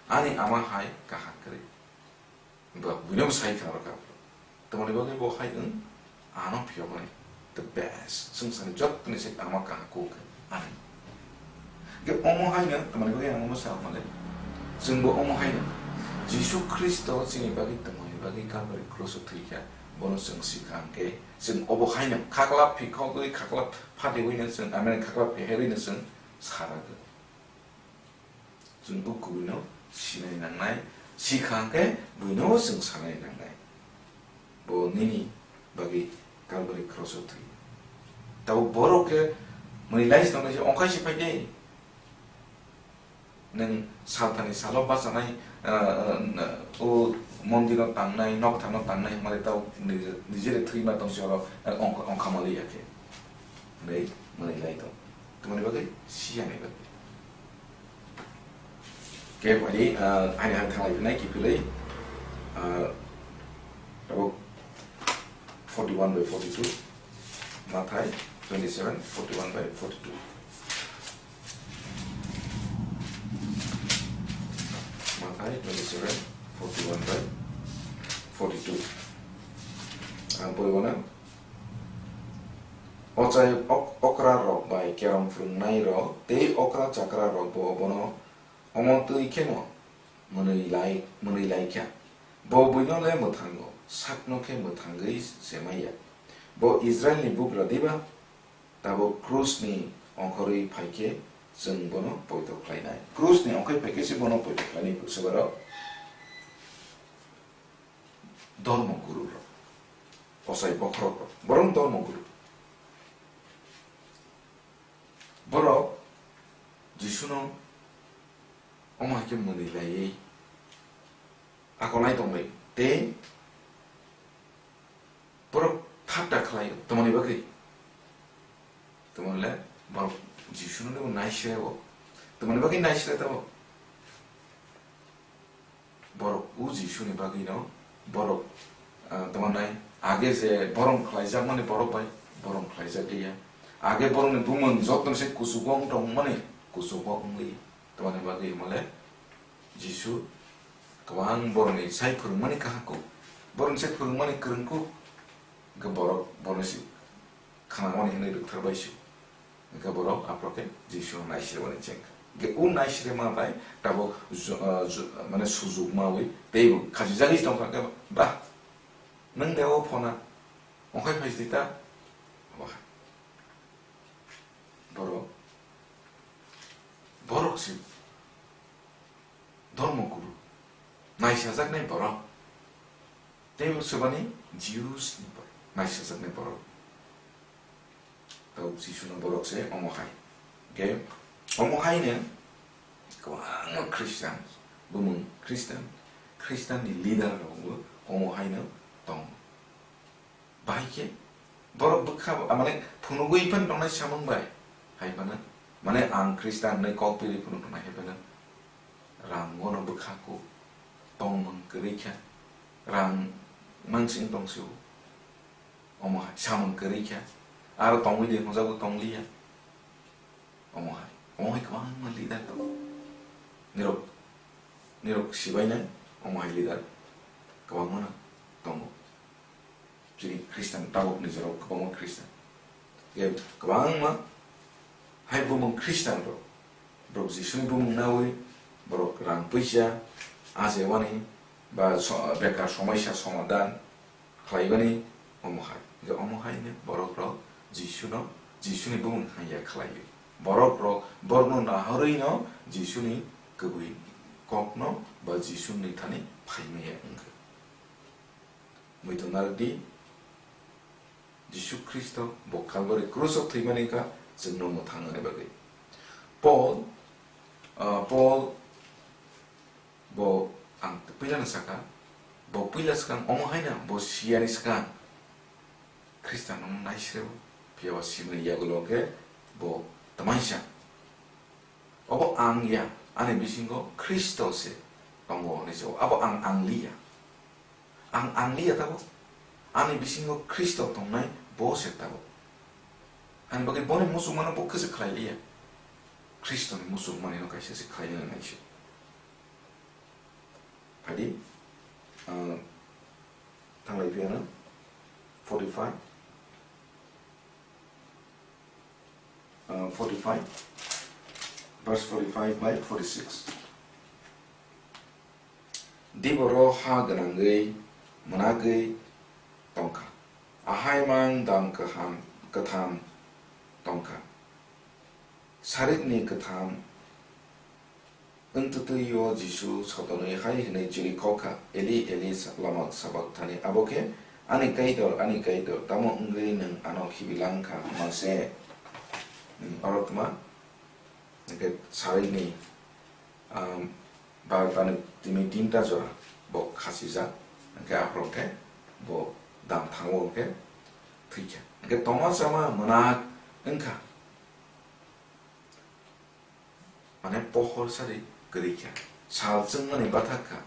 ani ama hai kaham kwrwi. Bo buino bo sai khna rwkha. Twmani bagwi bo hai wng, ano phiyoknai the best. Swngcharni jottoni se ama kaham kuk khe ani. Hingkhe omo haino twmani bagwi ang omo sa male. Chwngbo omo haino Jisu Khristo chini bagwi twmani bagwi Kalvari cross-o thwikha. Bono chwng sikha hwnkhe chwng obo haino khakla phikhogwi, khakla phatiwino chwng, ameni khakla pheherwino chwng saragwi. Chwng o kubui no sinai nangnai, sikha hwnkhe buino chwng sanai nangnai. Bo nini bagwi Kalvari cross o thwi. Tabuk borok khe mwnwi lai se tongnaise ongkhai se phai de. Nwng salthani salo bachanai, ah, ah, o mondir no tangnai, nokthar no tangnai hwnmale tabuk nijere thwima tongsi oro, ah, ongkha, ongkha mali ya khe. Hwnwi mwnwi lai tong. Tamoni bagwi siya ni bagwi. Khe phai di, ah, ani hai thanglai phinai kiphilwi, ah, tabuk forty-one by forty-two, Mathai twenty-seven, forty-one by forty-two. Mathai twenty-seven, forty-one by forty-two. Ang poribo na. Ochai ok-, okra rok bai kerong phwrwngnairok tei okra chakra rokbo bono omo twi kheno mwnwi lai, mwnwi lai kha. Bo buino le mwthango, sakno khe mwthangwi se maya. Bo Israilni bugra diba? Tabuk krusni ongkhorwi phai khe chwng bono poito khlainai. Krusni ongkhorwi phai khe se bono poito khlainai, swbarok. Dhormo guru rok, ochai bokhorok rok, borok dhormo guru. Borok Jisuno omo hai khe mwnwi laiwi akolnai tongbai tei borok thatta khlai tamoni bagwi. Tamoni le borok Jisuno naisilai o. Tamoni bagwi naisilai tabuk. Borok o Jisuni bagwino borok, ah, tamo nai age je borom khlaijakmani borok bai borom khlaijak liya. Age borokni bumung jotono se kuchugo wng tongmani kuchugo wng li. Tamoni bagwi hwnmale Jisu kwbang borokni sai phwrwngmani kaham kuk, borokni sai phwrwngmani kwrwng kuk, hwnkhe borok borokni se khnamani hwnwi rwktharbai se. Hingkhe borok aphuru khe Jisu naisirmani chengkha. Hingkhe o naisirma bai tabuk ju-, ah, ju-, mane sujukmawi teibo khachijagwi tongkha khe, "Ba, nwng de o phona ongkhai phaisdi ta?" Abo hai. Borok, borok se Dhormo guru, naisajaknai borok, tei swbani Jews ni borok, naisajaknai borok. Tei Jisuno borok se omo hai. Hingkhe omo haino kwbangma Christian, bumung Christian, Christian ni leader rokbo omo haino tongo. Bahai khe borok bwkha bo, ah, mane phunugwi phano tongnai samung bai hai phano, mane ang Khristan hinwi kok piri phunuk tongnai hai phano, rang bono bwkha kuk tongmung kwrwi kha, rang mansing tong sio, omo hai samung kwrwi kha, aro tongwi de hwnjagwi tong liya. Omo hai, omo hai kwbangma leader tongo. Nirok, nirok sibainai, omo hai leader kwbangma no tongo. Chini Khristan tabuk ni jorao kwbangma Khristan. Ye kwbangma hai bumung Khristan rok. Borok Jisuni bumung nawi, borok rang puisa, ajewani, ba so-, bekar somaisa somadan, khlaimani omo hai. Hwnkhe omo hai hwnwi borok rok Jisu no, Jisu ni bumung hamya khlaiwi. Borok rok borok no nahorwi no Jisu ni kwbwi kok no ba Jisu ni thani phaimaya wngkha. Muitu narwk di, Jisu Khristo bo Kalbari krus o thwimani wngkha chwng no mwthang nani bagwi. Paul, ah, Paul Bo ang puila no saka, bo puila swkang omo hai no bo siyani swkang Khristan no naisreo, phiya ba simani yagulo khe bo tamaisa. Obo ang ya, ani bisingo Khristo se tongo hinwi se, abo ang ang li ya. Ang ang li ya tabuk, ani bisingo Khristo tongnai bo se tabuk. Ani bagwi boni muchungmano bo kwchwk khlai li ya. Khristoni muchungmani no kaisa se khlai nai se. Phaidi, ah, thanglai phiyano forty-five, ah, forty-five, verse forty-five by forty-six. Diboro ha gwnangwi mwnagwi tongkha, ahai mang dam kaham kwtham tongkha, saritni kwtham. Wngtwtwi-o Jisu sotonwi hai hwnwi chiri kok kha, "Eli, Eli, sa-, lama sabakthani?" Abo khe, "Ani Kaitor, ani Kaitor, tamo wngwi nwng ano khibi lang kha?" hwnma se. Hmm, oro tma? Hwnkhe sarini, um, bar bani tini tinta jora bo khasijak, hwnkhe aphuru khe bo dam thango hwnkhe thwikha. Hwnkhe tongma chama mwnak wngkha. Mane pohor sari kwrwi kha, sal chwngmani bathak kha.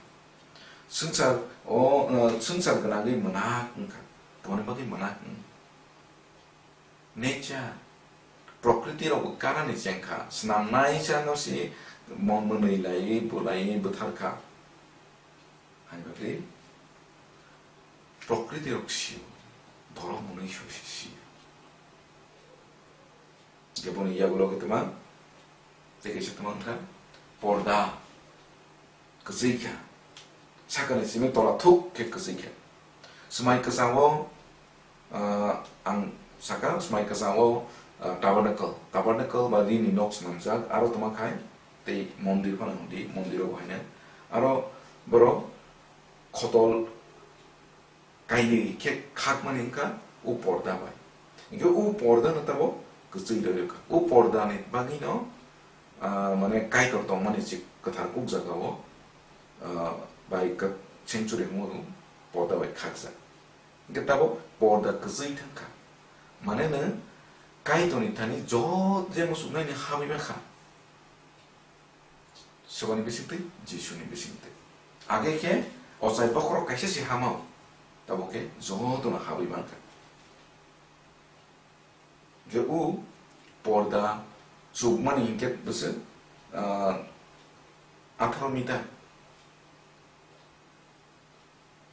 Swngchar o, uh, swngchar gwnangwi mwnak wngkha, tongmani bagwi mwnak wng. Nature, prokriti rokbo kanani chengkha, swnamnai chano se mo-, mwnwi laiwi, bwlaiwi bwthar kha. Hai bagwi prokriti rok sio, borok mwnwi soi se sio. Hwnkhe boni yagulo khe tma, tei kaisa tma wngkha, porda kwchwi kha, sakani simi tola thuk khe kwchwi kha. Swmai kwchangbo, ah, ang saka, swmai kwchangbo, ah, tabernacle, tabernacle ba rini nok swnamjak, aro tma khai tei mondir phano hwndi, mondiro bo haino aro borok khotol kainwi khe khakmani wngkha o porda bai. Hwnkhe o porda no tabuk kwchwi rwi rwkha. O porda ni bagwi no, ah, mane Kaitor tongmani se kwthar kuk jaga o, ah, bai kwk-, sanctuary hwnwi porda bai khakjak. Hwnkhe tabuk porda kwchwi thangkha. Mane no Kaitor ni thani jot je muchungnai ni habwi mankha. Sobani bisingtwi, Jisuni bisingtwi. Age khe ochai bokhorok kaisa se hamao, tabuk khe jotono habwi mankha. Je o porda chukmani hinkhe bwswk, ah, atharo meter.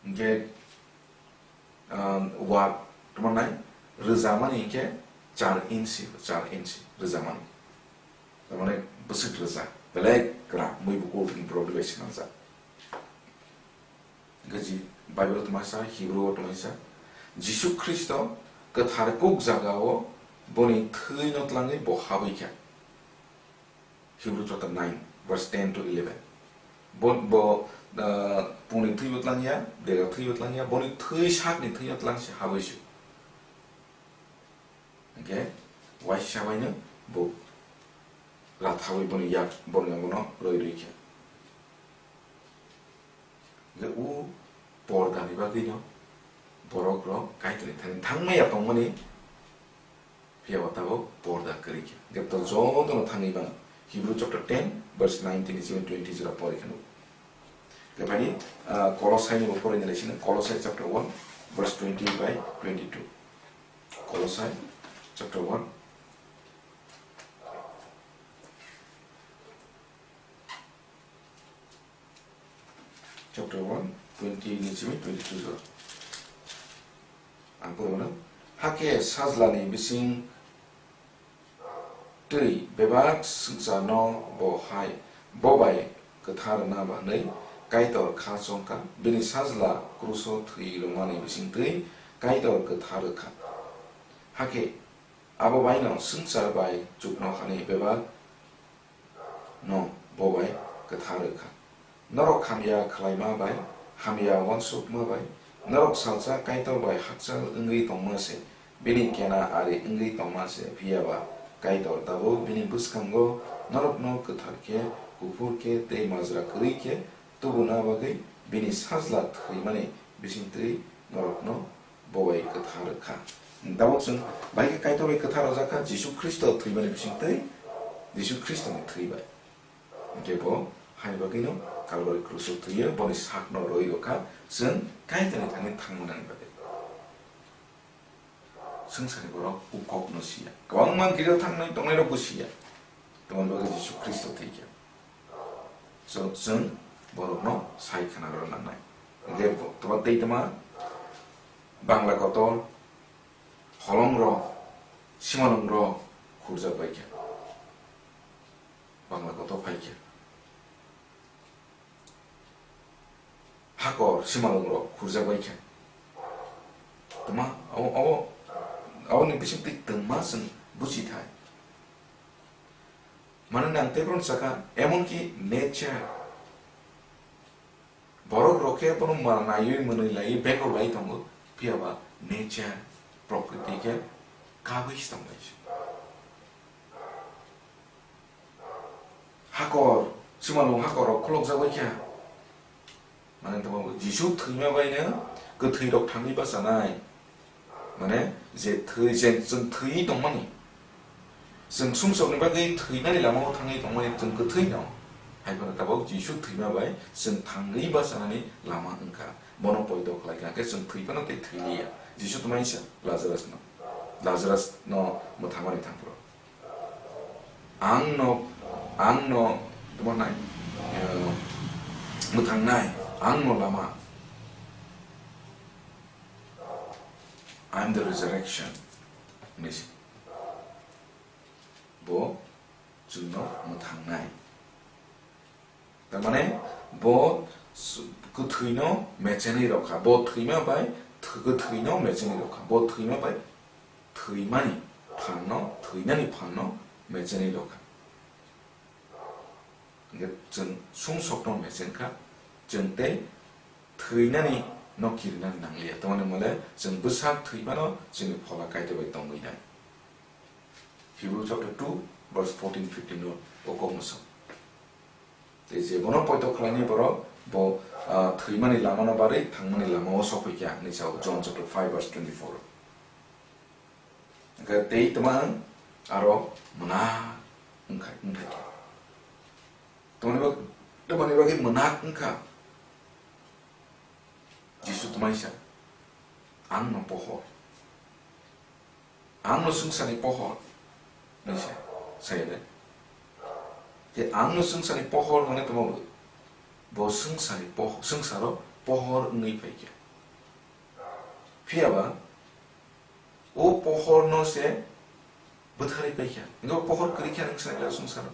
Hingke, ah, wak tongmani rwjamani hingke char inchi, char inchi rwjamani. Tamani bwswk rwja, belai kwrak, mui bo kok ni borok bai swnamjak. Hingke ji Bible tongmani sa, Hebrew o tongmani sa, Jisu Khristo kwthar kuk jaga o boni thwi no twlangwi bo habwi kha. Hebrew chapter nine, verse ten to eleven. Bo, bo, ah, pungni thwibo tlang ya, dega thwibo tlang ya, boni thwi sakni thwino tlang se habwi su. Hingke waisa bai no bo lathawi boni yak, boni yago no roi roi khe. Hingke o porda ni bagwi no Borok rok Kaitorni thani thangmaya tongmani phiya ba tabuk porda kwrwi khe. Hwnkhe to jotono thangwi mano. Hebrew chapter ten verse nineteen ni simi twenty jora pori kheno. Hwnkhe phani, ah, Kolosai ni bo porinai lai sino, Kolosai chapter one verse twenty by twenty-two. Kolosai chapter one. Chapter one, twenty ni simi twenty-two jora. Ang poro mano. Hakhe sajlani bising twi bebak swngcharno bo hai, bo bai kwthar rwna bagwi Kaitor kha chongkha, bini sajla kruso thwi rwmani bising twi Kaitor kwthar rwkha. Hakhe abo baino swngchar bai chuknohani bebak no bo bai kwthar rwkha. Norok hamya khlaima bai, hamya uansukma bai, norok salsa Kaitor bai hakchal wngwi tongma se, bini kena ari wngwi tongma se, phiya ba Kaitor tabuk bini bwskango norokno kwthar khe, kuphur khe tei majra kwrwi khe tubuna bagwi bini sajla thwimani bising twi norokno bo bai kwthar rwkha. Tabuk chwng bai khe Kaitor bai kwthar rwjak kha, Jisu Khristo thwimani bising twi, Jisu Khristoni thwi bai. Hwnkhe bo haini bagwino Kalbari kruso thwiyo, boni sakno rwi rwkha, chwng Kaitorni thani thangmanani bagwi. Swngcharni borok o kokno siya. Kwbangma girjao thangwi tongnairokbo siya. Tamoni bagwi Jisu Khristo thwikha. So, chwng borokno sai khna rw nangnai. Hwnkhe bo-, tama tei tama Bangla kotor, holongrok, simalwngrok khurjak bai kha. Bangla kotor phai kha. Hakor simalwngrok khurjak bai kha. Tma, abo, abo, aboni bising twi twma chwng buchi thai. Mane nang tei bono saka, emonki nature. Borok rok khe bono ma naiwi mwnwi laiwi bego lai tongo, phiya ba nature, prokriti khe kabui se tong lai se. Hakor, simalwng hakor rok khulokjak bai kha. Mane tamo Jisu thwima bai no kwthwi rok thangwi bachanai. Mane je thwi, je chwng thwi tongmani. Chwng sumsokni bagwi thwinani lamao thangwi tongmani chwng kwthwi no. Hai phano tabuk Jisu thwima bai chwng thangwi bachanani lama wngkha. Bono poito khlai kha khe chwng thwi phano tei thwi liya. Jisu tongmani sa Lazarus no. Lazarus no mwthangmani thangphuru. Ang no, ang no, tamo nai, eh, mwthangnai, ang no lama. I am the resurrection. Hinwi se. Bo chwngno mwthangnai. Tamane bo s-, kwthwino mechenwi rokha, bo thwima bai th-, kwthwino mechenwi rokha, bo thwima bai thwimani phanno, thwinani phanno mechenwi rokha. Hwnkhe chwng sumsokno mechenkha, chwng tei thwinani no kirinani nangliya. Tamani mole chwng bwsak thwimano chwngni phola Kaitor bai tongwi nai. Hebrew chapter two, verse fourteen, fifteen o, o kokno sa. Tei je bono poito khlainai borok, bo, ah, thwimani lamano barwi thangmani lamao sokphaikha, hinwi sao John chapter five verse twenty-four. Hwnkhe tei tma wng aro mwnak wngkha, wngkha khe. Tamoni bag-, tamoni bagwi mwnak wngkha. Jisu tmaisa, ang no pohor. Ang no swngcharni pohor, hinwi sa, saya de. Je ang no swngcharni pohor hwnwi tamo bo. Bo swngcharni poh-, swngcharo pohor wngwi phaikha. Phiya ba, o pohor no se bwtharwi paikha. Hwnkhe o pohor kwrwi khe nwng swngcharo.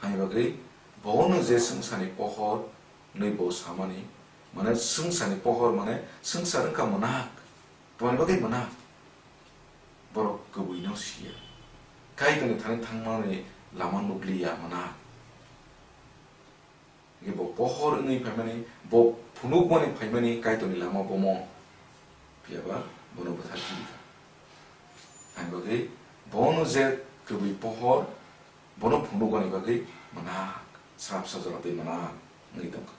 Haini bagwi bono je swngcharni pohor hwnwi bo samani, mane swngcharni pohor mane swngchar wngkha mwnakmani bagwi mwnakmani. Borok kwbwino siya. Kaitorni thani thangmani lama nukliya mwnakmani. Hwnkhe bo pohor wngwi phaimani, bo phunukmani phaimani Kaitorni lama bomo. Phiya ba bono bwthar kiri kha. Haini bagwi bono je kwbwi pohor, bono phunukmani bagwi mwnakmani, srapsa jora tei mwnakmani wngwi tongkha.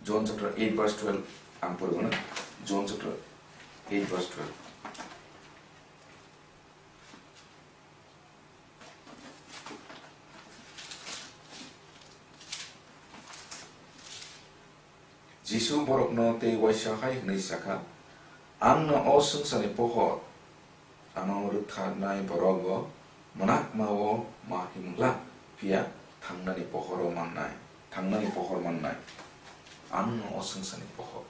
John chapter eight verse twelve, Ang poribano John chapter eight verse twelve. Jisu borokno tei uaisa hai hwnwi sa kha, "Ang'-no o swngcharni pohor, ano rwktharnai borok bo mwnakma-o ma himwng glak, phiya thangnani pohoro mannai, thangnani pohor mannai. Ang'-no o swngcharni pohor."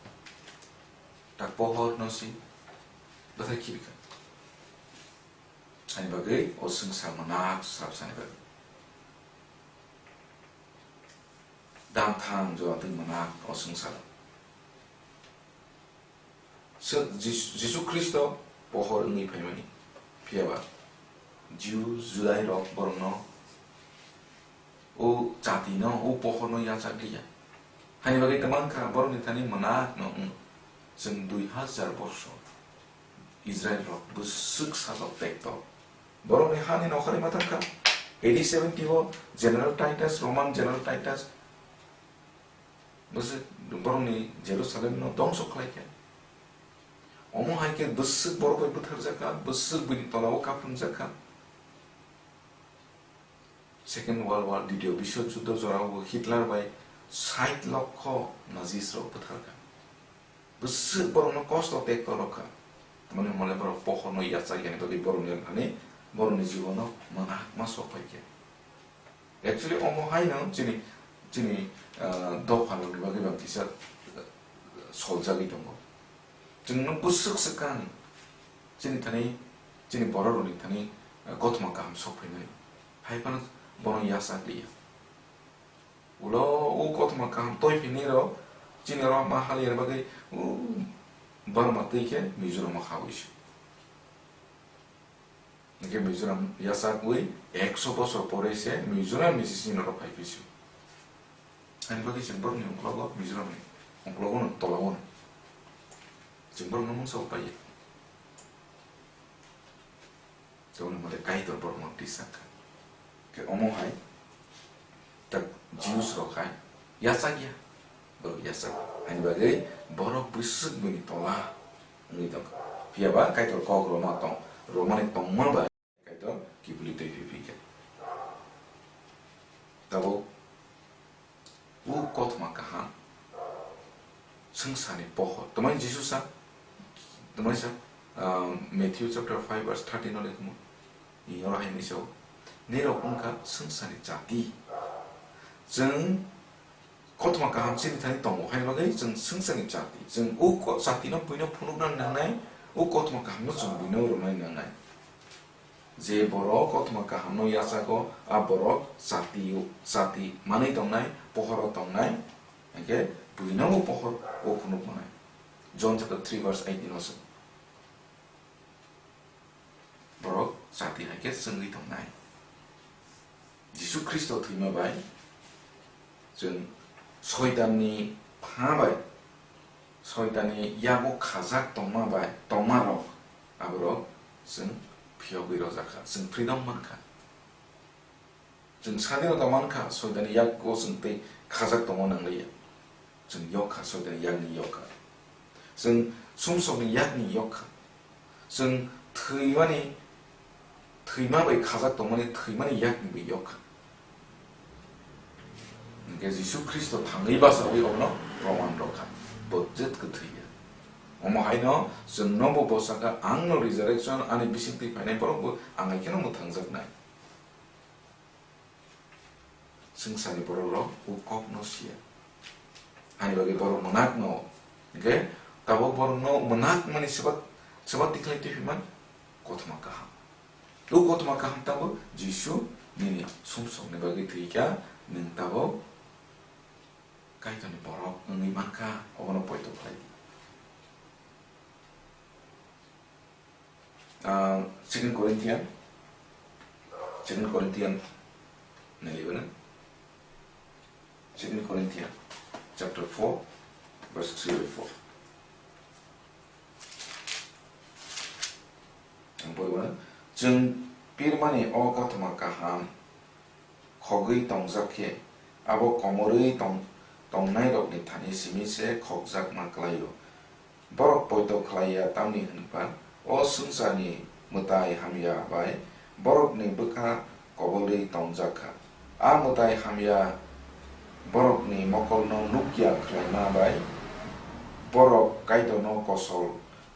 Tak pohor no si bwthai khibi kha. Ani bagwi o swngchar mwnakma swrapsani bagwi. Dam thang jora twi mwnakma o swngchar. Sw-, Jis-, Jisu Khristo pohor wngwi phaimani. Phiya ba Jew, Judai rok borokno o jatino, o pohorno yachak liya. Hani bagwi tongmang kha, borokni thani mwnakno wng. Chwng dui hazar bosor Israel rok bwswk salo tekto. Borokni hani nokharwi ma thang kha. A D seventy o General Titus, Roman General Titus, bwswk borokni Jerusalem no dongso khlai kha. Omo hai khe bwswk borok bai bwtharjak kha, bwswk bini tola o kaphungjak kha. Second World War, Ditiyo Biswa Juddho jorao bo Hitler bai sait lokho Nazis rok bwthar kha. Bwswk borokno kosto tekto rw kha. Tamoni hwnmale borok pohorno yachak yani bagwi borokni ani, borokni jibono mwnakma sok phai kha. Actually, omo haino chini, chini, ah, dopha rokni bagwi bang kisa, ah, soljagwi tongo. Chwngno bwswk swkang chini thani, chini borok rokni thani, ah, kothoma kaham sok phainani. Hai phano bono yachak liya. Ulo o kothoma kaham toi phinwi rok chini rok ma haliya bagwi o Burma twi khe Mizoram o khawi se. Hingke Mizoram yachakwi ekso bosor pore se Mizoram ni sisi norok phai phi se. Ani bagwi chwng borokni uklogo Mizoram ni uklogo no tola o no. Chwng borokno mungsa o paiya. Tongni mole Kaitor borokno tisa kha. Ke omo hai tak Jews rok hai yachak ya. Borok yachak. Ani bagwi borok bwswk bini tola wngwi tongkha. Phiya ba Kaitor kok Roma tong, Romani tongma bai Kaitor kibuli twi phi phi kha. Tabuk o kothoma kaham swngcharni pohor. Tamani Jisu sa, tamani sa, ah, Matthew chapter five verse thirteen o lekhumu. Ni oro hai hinwi sao, "Nirok wngkha swngcharni jati." Chwng kothoma kaham chini thani tongo, haini bagwi chwng swngcharni jati. Chwng o ko-, jatino buino phunukna nangnai, o kothoma kahamno chwng buino rwnai nangnai. Je borok kothoma kahamno yachago, a borok jati, jati manwi tongnai, pohoro tongnai, hingke buino bo pohor o phunuk manai. John chapter three verse eighteen o se. Borok jati hai khe chwngwi tongnai. Jisu Khristo thwima bai chwng Soitanni pha bai, Soitanni yago khajak tongma bai, tongma rok, aborok chwng phiyogwi rojak kha, chwng freedom man kha. Chwng sadinota man kha, Soitanni yago chwng tei khajak tongo nang liya. Chwng yok kha, Soitanni yakni yok kha. Chwng sumsokni yakni yok kha. Chwng thwimani, thwima bai khajak tongmani thwimani yakni bai yok kha. Hingke Jisu Khristo thangwi bachawi rokno proman rok kha. Bo jet kwthwi ya. Omo haino chwngno bo bwsakha, "Ang no resurrection, ani bisingtwi phainai borok bo ang hai kheno mwthangjaknai." Swngcharni borok rok o kok no siya. Ani bagwi borok mwnak no, hingke tabok borok no mwnak mani seba, seba tikhlai twi phi man kothoma kaham. O kothoma kaham tabok Jisu nini sumsok ni bagwi thwi kha, nwng tabok Kaitor ni borok wngwi man kha, obono poito khlai di. Ah, Second Corinthian, Second Corinthian, nai liba na? Second Corinthian chapter four, verse three by four. Ang poriba na? Chwng pirmani o kothoma kaham khogwi tongjak khe, abo komorwi tong-, tongnairokni thani simi se khokjakma klai-o. Borok poito khlai ya tamni hwn ba o swngcharni mwtai hamya bai borokni bwkha kobolwi tongjak kha. A mwtai hamya borokni mokolno nuk ya khlaima bai borok Kaitorno kosol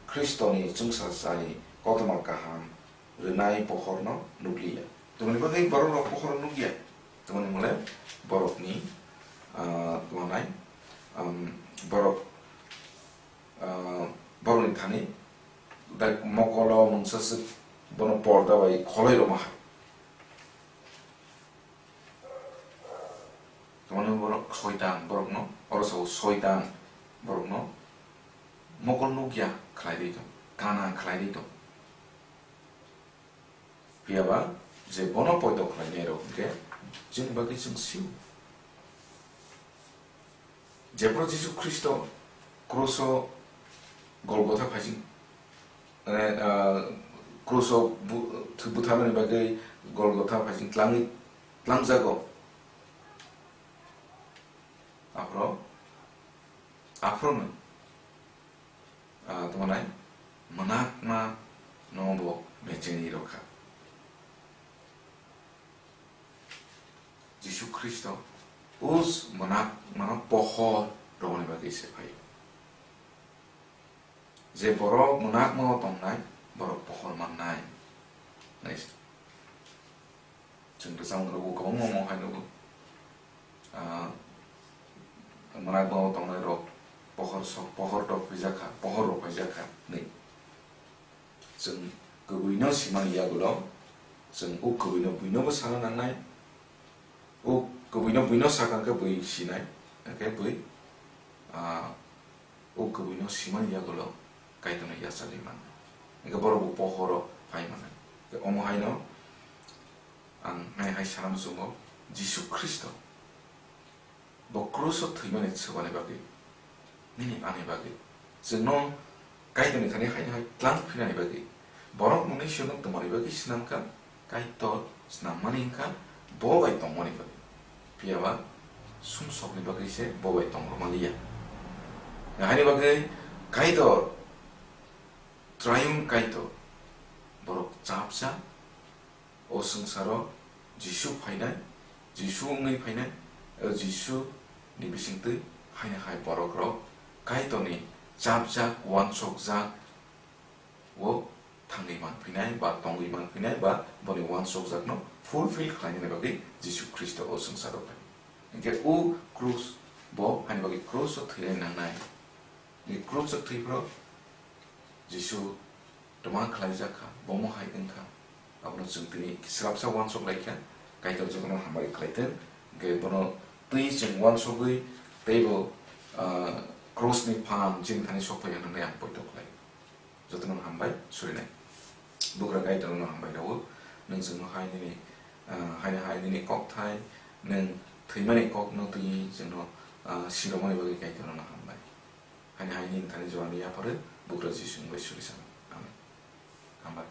Khristoni chwngsachani kothoma kaham rwnai pohorno nukliya. Tamoni bagwi borok rok pohor nukya. Tamoni mole borokni, ah, twanai, um, borok, ah, borokni thani dak mokolo mungsa swk bono porda bai kholoi rwma hai. Tamoni borok soitan borokno, oro sao soitan borokno mokol nukya khlai ri tong, kana khlai ri tong. Phiya ba je bono poito khlainai rok hwnkhe chini bagwi chwng sio. Jephru Jisu Khristo kruso Golgotha phaising, eh, ah, kruso bu-, thwi butharnani bagwi Golgotha phaising tlangwi, tlangjago. Aphro, aphrono, ah, tongmani mwnakma no bo becheni rokha. Jisu Khristo us mwnakmano pohor rwmani bagwi se phaio. Je borok mwnakmao tongnai, borok pohor mannai. Nai se. Chwng rwchapmung rogo kwbangma omo hai nugo. Ah, mwnakmao tongnai rok pohor sok, pohor rok phaijak kha, pohor rok phaijak kha hinwi. Chwng kwbwino simani yagulo, chwng o kwbwino buinobo sana nangnai. O kwbwino buino sakha khe bui sinai, hwnkhe bui, ah, o kwbwino simani yagulo Kaitorno yachagwi mannai. Hwnkhe borok bo pohoro phai mannai. Hwnkhe omo haino ang hai hai sana muchungo, Jisu Khristo bo kruso thwimani swbani bagwi, nini ani bagwi, chwngno Kaitorni thani hai hai tlang phinani bagwi, borok mwnwi sino tongmani bagwi swnamkha, Kaitor swnammani wngkha bo bai tongmani bagwi, phiya ba sumsokni bagwi se bo bai tong rwmaliya. Haini bagwi Kaitor, Triune Kaitor, borok chapsa, o swngcharo Jisu phainai, Jisu wngwi phainai, o Jisu ni bisingtwi haino hai borok rok Kaitorni chapjak, uansukjak, o thangwi manphinai ba tongwi manphinai ba boni uansukjakno fulfill khlainani bagwi Jisu Khristo o swngcharo phai. Hinkhe o krus bo haini bagwi krus o thwinani nangnai. Ni krus o thwi phro Jisu twma khlaijak kha, bomo hai wng kha. Abono chwng tini srapsa uansuk lai kha, Kaitor jotono hambai khlai thung. Hwnkhe bono twi chwng uansugwi teibo, ah, krus ni phan chini thani sok phai hwnwi ang poito khlai. Jotono hambai surinai. Bugra Kaitor no hambai rwo. Nwng chwngno hai nini, ah, haino hai nini kok thai, nwng thwimani kok no twi chwngno, ah, siromani bagwi Kaitor no hambai. Haino hai nini thani jora ni yapharo bugra Jisu ni bai suri sana. Amen. Hambai.